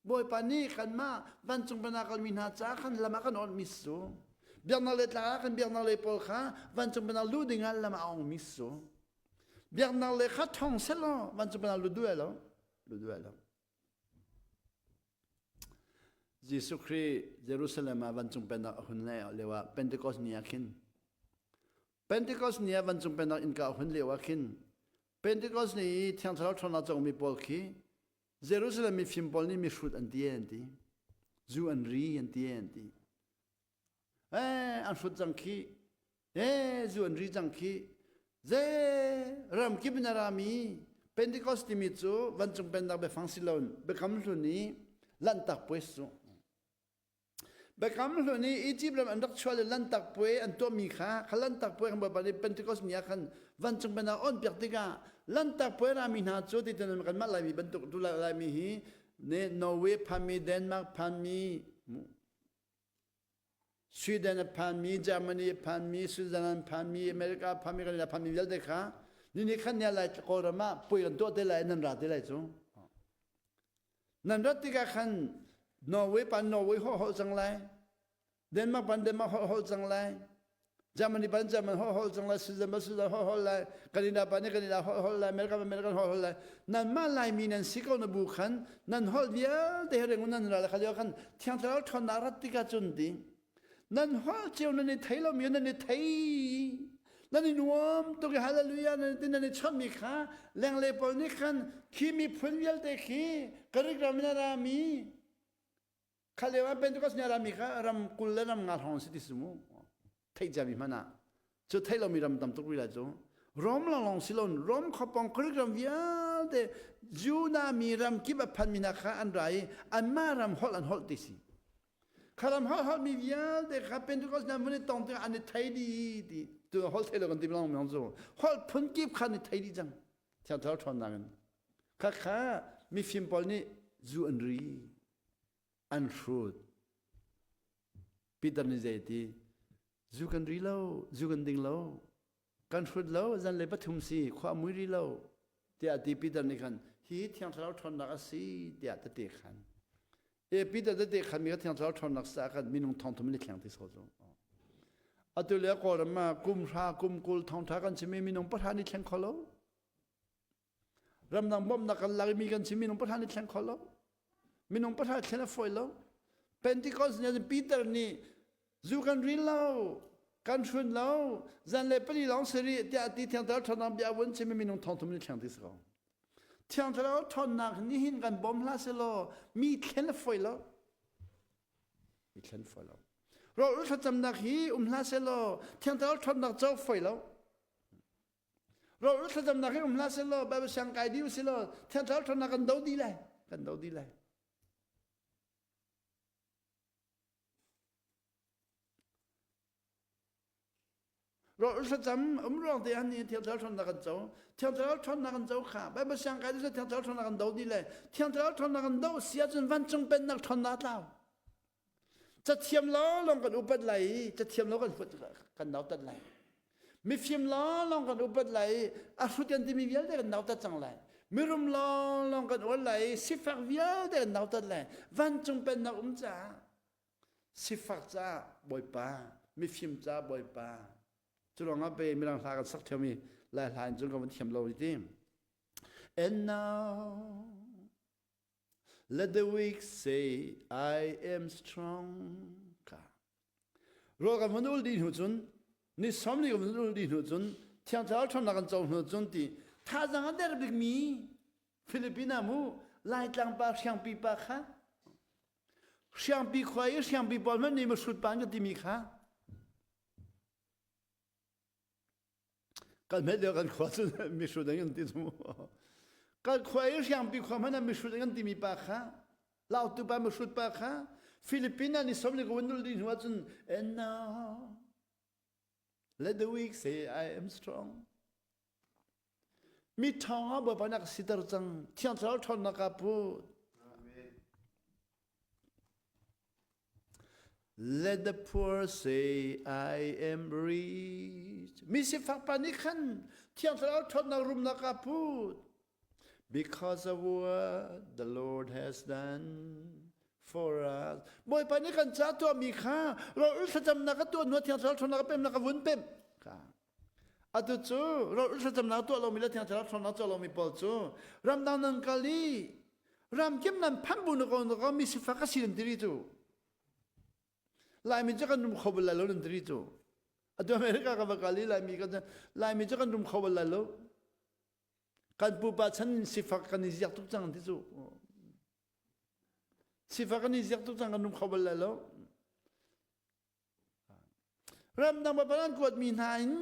A: Bawipa nih kanmah vancung pennak kalmi hna ca khan lam ah kan awnhmi su. Biaknak le tlak ah kan biaknak lei pawl kha vancung pennak luh ding ah lam a ongmi su. Biaknak le kha thong selaw vancung pennak lut duh lo, lut duh lo. Jesuh Khrih Jerusalem ah vancung pennak a hun lio ah Pentecost ni ah khin Pentecost ni ah vancung pennak innka a hun lio ah khin Pentecost ni i Thiang Thlarau ṭhawnnak cawngmi pawl khi Jerusalem mifim pawl nih mihrut an ti an ti. Zu an ri an ti an ti. Eh an hrut cang khi. Eh zu an ri cang khi. Ze ram kip in a rami Pentecost timi cu vancung pennak biafang si loin biakam hlun i lanhtak puai su. Biakam hlun i Egypt ram an rak chuah le lanhtak puai an tuahmi kha kha lanhtak puai kan Bawipa nih Pentecost ni ah khan vancung pennak on piak tikah lanhtak puai rami hna cu ti kan mah Laimi bantuk tu Laimi hi ne Norway phanmi Denmark phanmi Sweden a phanmi, Germany a phanmi, Switzerland phanmi, America a phanmi, kan phanmi vialte kha ni khan ne lai Kawlram ah puai kan tuah te lai nan ra te lai cu. Nan rat tikah khan Norway pan Norway holh holh cang lai. Denmark pan Denmark holh holh cang lai. Germany pan German holh holh cang lai, Switzerland pan Switzerland holh holh lai, Canada pan Canada holh holh lai, America pan American holh holh lai. Nanmah Laimi nan si ko na bu khan nan holh vialte he rengun nan ra le kha lio khan Thiang Thlarau ṭhawnnak rat tikah cun ti nan holh cio nan i thei lomi nan i thei nan i nuam tuk i hallelujah nan ti nan i chawnhmi kha lenglei pawl nih khan khi miphun vialte khi Greek ram in a rami Kha lio ah Pentecost ni a rami kha ram 20 le ram nga hrawng si ti si mu. Theih ciami hmanh ah. Cu theih lomi ram tam tuk rih lai cu. Rom lawnglawng si loin Rom khuapawng Greek ram vialte Judah mi ram kip a phanmi hna kha an ra i anmah ram holh an holh ti si. Kha ram holh holhmi vialte kha Pentecost ni mun i tong tikah an i thei dih ti. Tu holh thei lo kan ti long mi cu. Holh phun kip kha an i thei dih cang. Thiang Thlarau ṭhawnnak in. Kha kha mifim pawl nih zu an ri. An hrut. Peter nih zei ti? Zu kan ri lo, zu kan ding lo. Kan hrut lo, zanlei pathum si, khua mui ri lo. Tiah ti Peter nih khan, hi Thiang Thlarau ṭhawnnak a si, tiah tete khan. E Peter tete khan mi kha Thiang Thlarau ṭhawnnak sa khan minung thong thum in thleng ti so cu. Atu le Kawlram ah kum hra, kum 20 thongṭha kan chimi minung pahra nih thleng kho lo. Ramdang bawmhnak kan lak i mi kan chim minung pahra nih thleng kho lo. Minung pahra thlen a fawi lo. Pentecost ni Peter nih zu kan rin lo, kan hrun lo, zanlei pali lawng si rih tiah ti Thiang Thlarau ṭhawnnak bia vun chim i minung thong thum nih thleng ti si ko. Thiang Thlarau ṭhawnnak nih hin kan bawm hlah selaw mi thlen a fawi lo. Mi thlen fawi lo. Rawl thlacamnak hi um hlah selaw Thiang Thlarau ṭhawnnak co fawi lo. Rawl thlacamnak hi um hlah selaw Bible siang kai dih usilaw Thiang Thlarau ṭhawnnak kan do dih lai. Kan do dih lai. Rawl thlacam um ruang te han ni Thiang Thlarau ṭhawnnak kan co. Thiang Thlarau ṭhawnnak kan co kha Bible siang kai dih Thiang Thlarau ṭhawnnak kan do dih le Thiang Thlarau ṭhawnnak kan do si ahcun vancung pennak ṭhawnnak tlau. Cathiam lawng kan upat lai i cathiam lo kan kan nautat lai. Mifim lawng kan upat lai i a hrut kan timi vialte kan nautat cang lai. Mirum lawng kan uar lai i sifak vialte kan nautat lai. Vancung pennak um caah. Sifak caah Bawipa, mifim caah Bawipa. Cu ruangah pe mirang hla kan sak ṭheo mi Lai hla in cun ka van thiam lo ti. And now let the weak say I am strong. Ka. Rawl kan van ul dih hnu cun ni 40 kan van ul dih hnu cun Thiang Thlarau ṭhawnnak kan co hnu cun ti thazaang a der bikmi Filipina mu Laitlang pa Hriangpi pa kha Hriangpi khua i Hriangpi pawl hmanh nih mihrut pa an ka timi kha kan hmet lio kan khua cu mihrut an kan ti cu kan khua i Hriangpi khua hmanh ah mihrut an kan timi pa kha Lautu pa mihrut pa kha Philippine ah ni 40 ka vun nul dih hnu ahcun and now let the weak say I am strong. Mi ṭhawng ah Bawipa nih a ka siter cang. Thiang Thlarau ṭhawnnak ah put. Let the poor say I am rich. Mi sifak pa nih khan Thiang Thlarau ṭhawnnak rumnak ah put. Because of what the Lord has done for us. Bawipa nih kan ca tuahmi kha rawlul thlacamnak ka tuah hnu Thiang Thlarau ṭhawnnak ka pemnak ka vun pemh. Kha. Atu cu rawlul thlacamnak tuah lomi le Thiang Thlarau ṭhawnnak tuah lomi pawl cu ramdang nan kal i ramkip nan phanh bu na ko na ko mi sifak ka si nan tiri cu. Laimi cu kan rum kho bal lai lo nan tiri cu. Atu America ka va kal i Laimi kan Laimi cu kan rum kho bal lai lo. Kan pupa chan in sifak kan i ziak tuk cang ti cu. Sifak kan i ziak tuk cang kan rum kho bal lai lo. Ramdang bapan an kuatmi hna in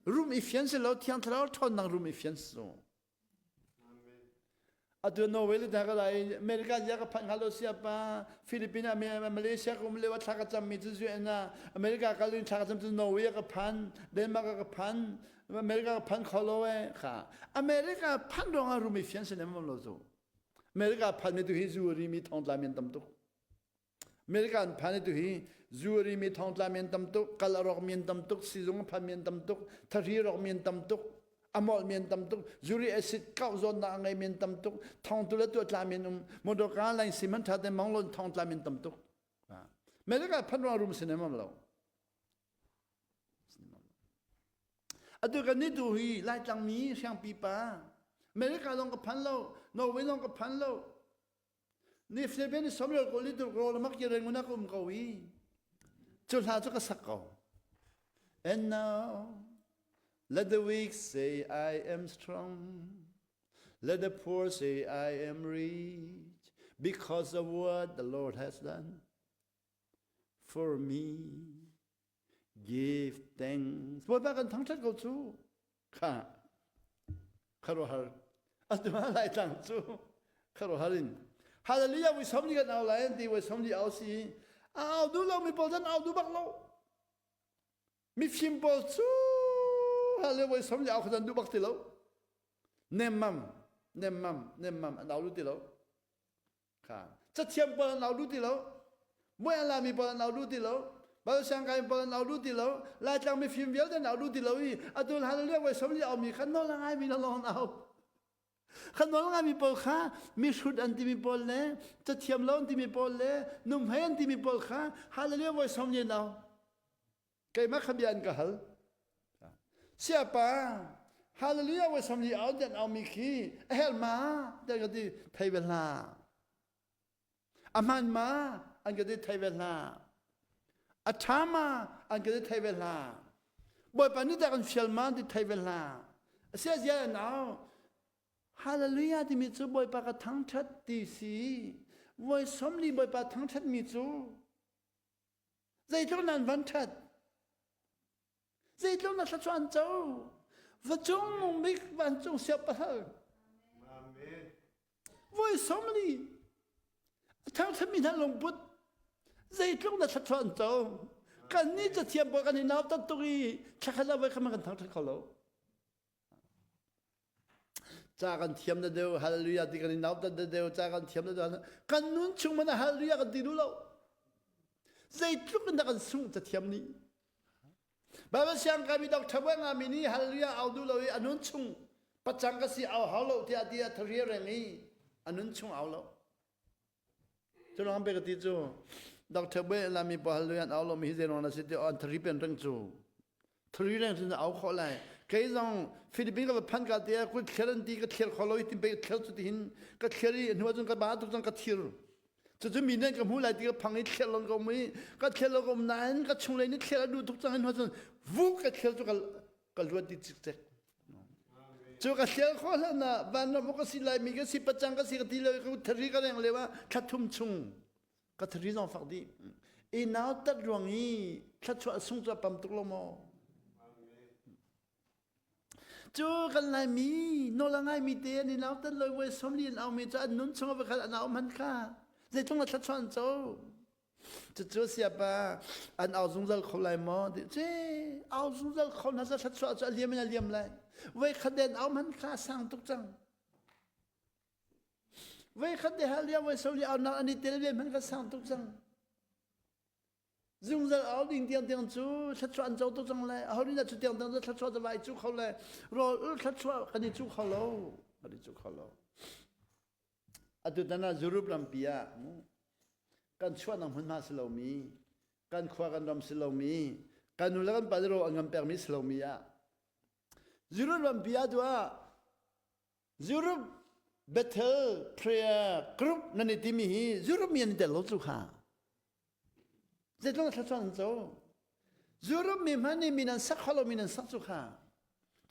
A: rum i fian si lo Thiang Thlarau ṭhawnnak rum i fian si lo. Atu Norway le hna ka lai America zia ka phanh hnga lo sia pa Philippines Malaysia ka um lio thla ka cam mi cu UN ah America kal in thla ka cam cu Norway ka phan Denmark ka phan America ka phan kho lo e kha America phan ruang ah rum i fian si nem lo cu America phan mi tu hi zu ri mi thongtla mi an tam tuk America an phan i tuhi zu a rimi thongtla mi an tam tuk, kal a rawk mi an tam tuk, sizung a phan mi an tam tuk, thahri rawk mi an tam tuk, a molh mi an tam tuk, uric acid kauh zawnnak a ngei mi an tam tuk, thongtu le tuah mi an um, motor car lain si man tha te mang lon thongtla mi an tam tuk. America phan ruang rum sin em lo. Atu kan ni tu hi Laitlang mi Hriangpi pa America long ka phan lo, Norway long ka phan lo, Ni Philippine somrial ko li tuk rawl mak ki reng na um ko i cu hla cu ka sak ko. And now let the weak say I am strong. Let the poor say I am rich because of what the Lord has done for me. Give thanks. Bawipa kan thangṭhat ko cu. Kha kharuahar atu lai tlang cu kharuahar in hallelujah voi som kan au lai an ti voi som li au si a au duh lo mi pawl zan au duh bak lo mifim pawl cu hallelujah voi som li au kha duh bak ti lo nemmam nemmam nemmam an au duh ti lo Kha cathiam pawl an au duh ti lo. Muai an lami pawl an au duh ti lo. Balsiangkai pawl an au duh ti lo. Laitlang mifim vialte an au duh ti lo i atu hallelujah voi som li aumi kha nawl a ngaimi lawng an au. Kha nawl ngaimi pawl kha mihrut an timi pawl le cathiam lo an timi pawl le numhei an timi pawl kha hallelujah voi som li an au. Keimah kha bia an ka hal. Siapa, hallelujah voi sam li au den au mi khi a hel ma den ka ti thei ve hlah. A hman ma an ka ti thei ve hlah. A ṭha ma an ka ti thei ve hlah. Bawipa nih dah kan fial ma an ti thei ve hlah. A sia zia an au. Hallelujah timi cu Bawipa ka thangṭhat ti si. Voi 40 Bawipa thangṭhat mi cu Zeitluk nan van ṭhat? Zeitluk na thluachuah an co? Va cung bik vancung siangpahrang. Voi 40 a thangṭhatmi hna lungput zeitluk na thluachuah an co? Kannih cathiam pawl kan i nautat tuk i thlakhat ah voi khat kan thangṭhat kho lo. Ca kan thiam da deuh hallelujah ti kan i nautat da deuh ca kan thiam da deuh kan nun chung man hallelujah kan ti duh lo zeitluk in dah kan sungh cathiam nih Bible siang kai mi doctor buai nga mi nih hallelujah au duh lo i a nun chung pacang ka si au hau lo tiah ti a thari reng i a nun chung au lo cu lawng pe ka ti cu. Doctor Bwe lami pa hal an au lomi hi zei ruang na si ti an thari pen reng cu. Thari reng cun au khawh lai. Kei zong Philippines ka va phan ka te ku thler an ti ka thler kho lo i tin pe ka thler cu ti hin ka thler i hnu ahcun ka ba tuk cang ka thir. Cucu mi nih ka hmu lai ti ka phang i thler lon ka um i ka thler lo ka um nain ka chunglei nih thler a duh tuk cang i hnu ahcun vuk ka thler cu ka ka luat dih cikcek. Cu ka hlial khawh hlan ah vanram ka si lai mi ka si pacang ka si ka ti lo ka thari ka reng leo ah thla thum chung ka thari zong fak dih. I nau tat ruang i thla sung cu a pam tuk lo maw? Cu kan Laimi nawl a ngaimi te an i nau tat loi voi 40 an aumi cu an nun chung a khat an au hman kha zeitlung a thla an co. Cucu siapa an au zungzal kho lai maw? Ti ce au zungzal kho hna sa thluachuah cu a liam in a liam lai. Voi khat den au man kha sang tuk cang. Voi khat de hal voi soli au nak an i tel ve man kha sang tuk cang. Zungzal au ding tiang tiang cu thluachuah an co tuk cang lai. Aho nih dah cu tiang tiang cu thluachuah cu vai cu kho lai. Rawl ul thluachuah kan i cu kho lo. Kan i cu kho lo. Atutan ah Europe rampi ah kan chuahnak hmunhma si lomi, kan khua kan ram si lomi, kan nu le kan pa ro an kan pekmi si lomi ah Europe rampi ah tu ah Europe Bethel Prayer Group nan i timi hi Europe mi an i tel lo cu kha. Zeitluk thluachuah an co. Europe mi hmanh nih min an sak kho lo min an sak cu kha.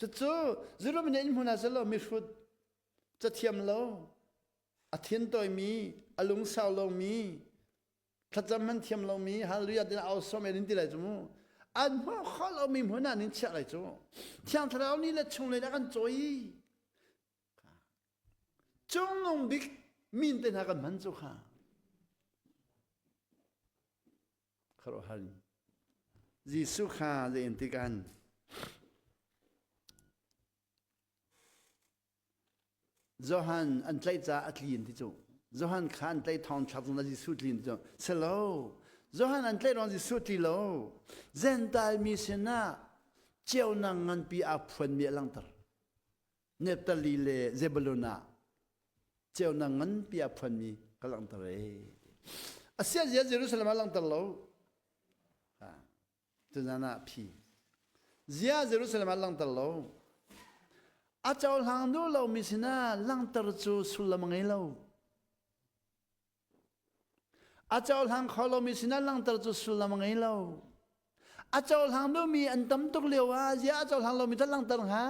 A: Cucu Europe mi nih inn hmun ah si lo mihrut cathiam lo, a thin tawimi, a lungsau lomi, thlacam man thiam lomi, hallelujah tin au som in ti lai cu mu. An hmuh kho lomi hmun ah nin chiah lai cu. Thiang Thlarau nih le chung lei ah kan cawi. Cungnung bik min te hna kan hman cu kha. Khuaruahhar Jesuh kha zei in tikan Johan an tlaih caah a tli an ti cu. Johan kha an tlaih thawng thlak zong Jesuh tli an ti cu. Si lo. Johan an tlaih ruang Jesuh tli lo. Gentile mi sinah ceunak nganpi aa phuanmi a langhter. Naphtali le Zebulun ah ceunak nganpi aa phuanmi ka langhter ee. Asia zia Jerusalem ah langhter lo. Tuzan ah phi. Zia Jerusalem ah langhter lo. A cohlang duh lomi sinah langhter cu sullam a ngei lo. A cohlang kho lomi sinah langhter cu sullam a ngei lo. A cohlang duhmi an tam tuk lio ah zia a cohlang lomi cu langhter hnga.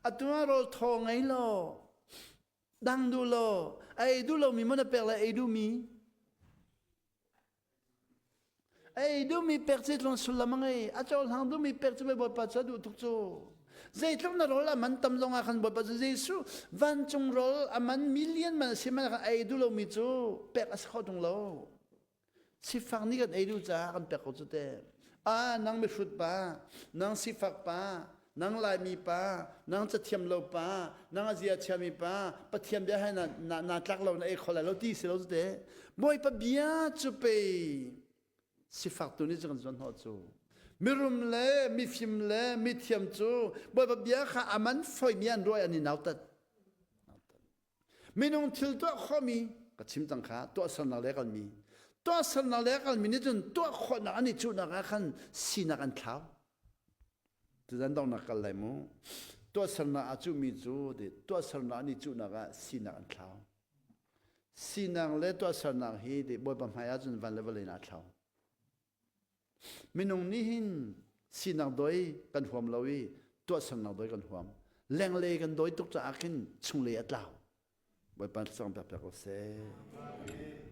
A: Atu ah rawl thaw ngei law, dang duh law, a ei duh lomi maw na pek lai ei duhmi? A ei duhmi pek cu tlung sullam a ngei. A cohlang duhmi pek cu Bawipa cu a duh tuk cu. Zeitluk na rawl a man tam zong ah khan Bawipa cu Jesuh vancung rawl a man million man a si man khan a ei duh lomi cu pek a si kho tung lo. Sifak nih kan ei duh caah kan pek ko cu te. Ah, nang mihrut pa, nang sifak pa, nang Laimi pa, nang cathiam lo pa, nang a zia chiami pa, Pathian bia he na, na, na tlak lo na ei kho lai lo ti si lo cu te. Bawipa bia cu pei sifak tu nih cu kan zuan hnawh cu. Mirum le mifim le mithiam cu Bawipa bia kha a man foimi an ruai an i nautat. Minung thil tuah khawhmi ka chim cang kha tuahsernak le kalmi tuahsernak le kalmi nih cun tuah khawhnak an i cuhnak ah khan sinak an thlau. Tuzan donghnak kal lai mu. Tuahsernak aa cuhmi cu tuahsernak an i cuhnak ah sinak an thlau. Sinak le tuahsernak hi Bawipa hmai ahcun van le vawlei in aa thlau. Minung nih hin sinak doi kan huam lo i tuahsernak doi kan huam. Lenglei kan doi tuk caah khin chunglei a tlau. Bawipa thluachuah pek pek ko seh.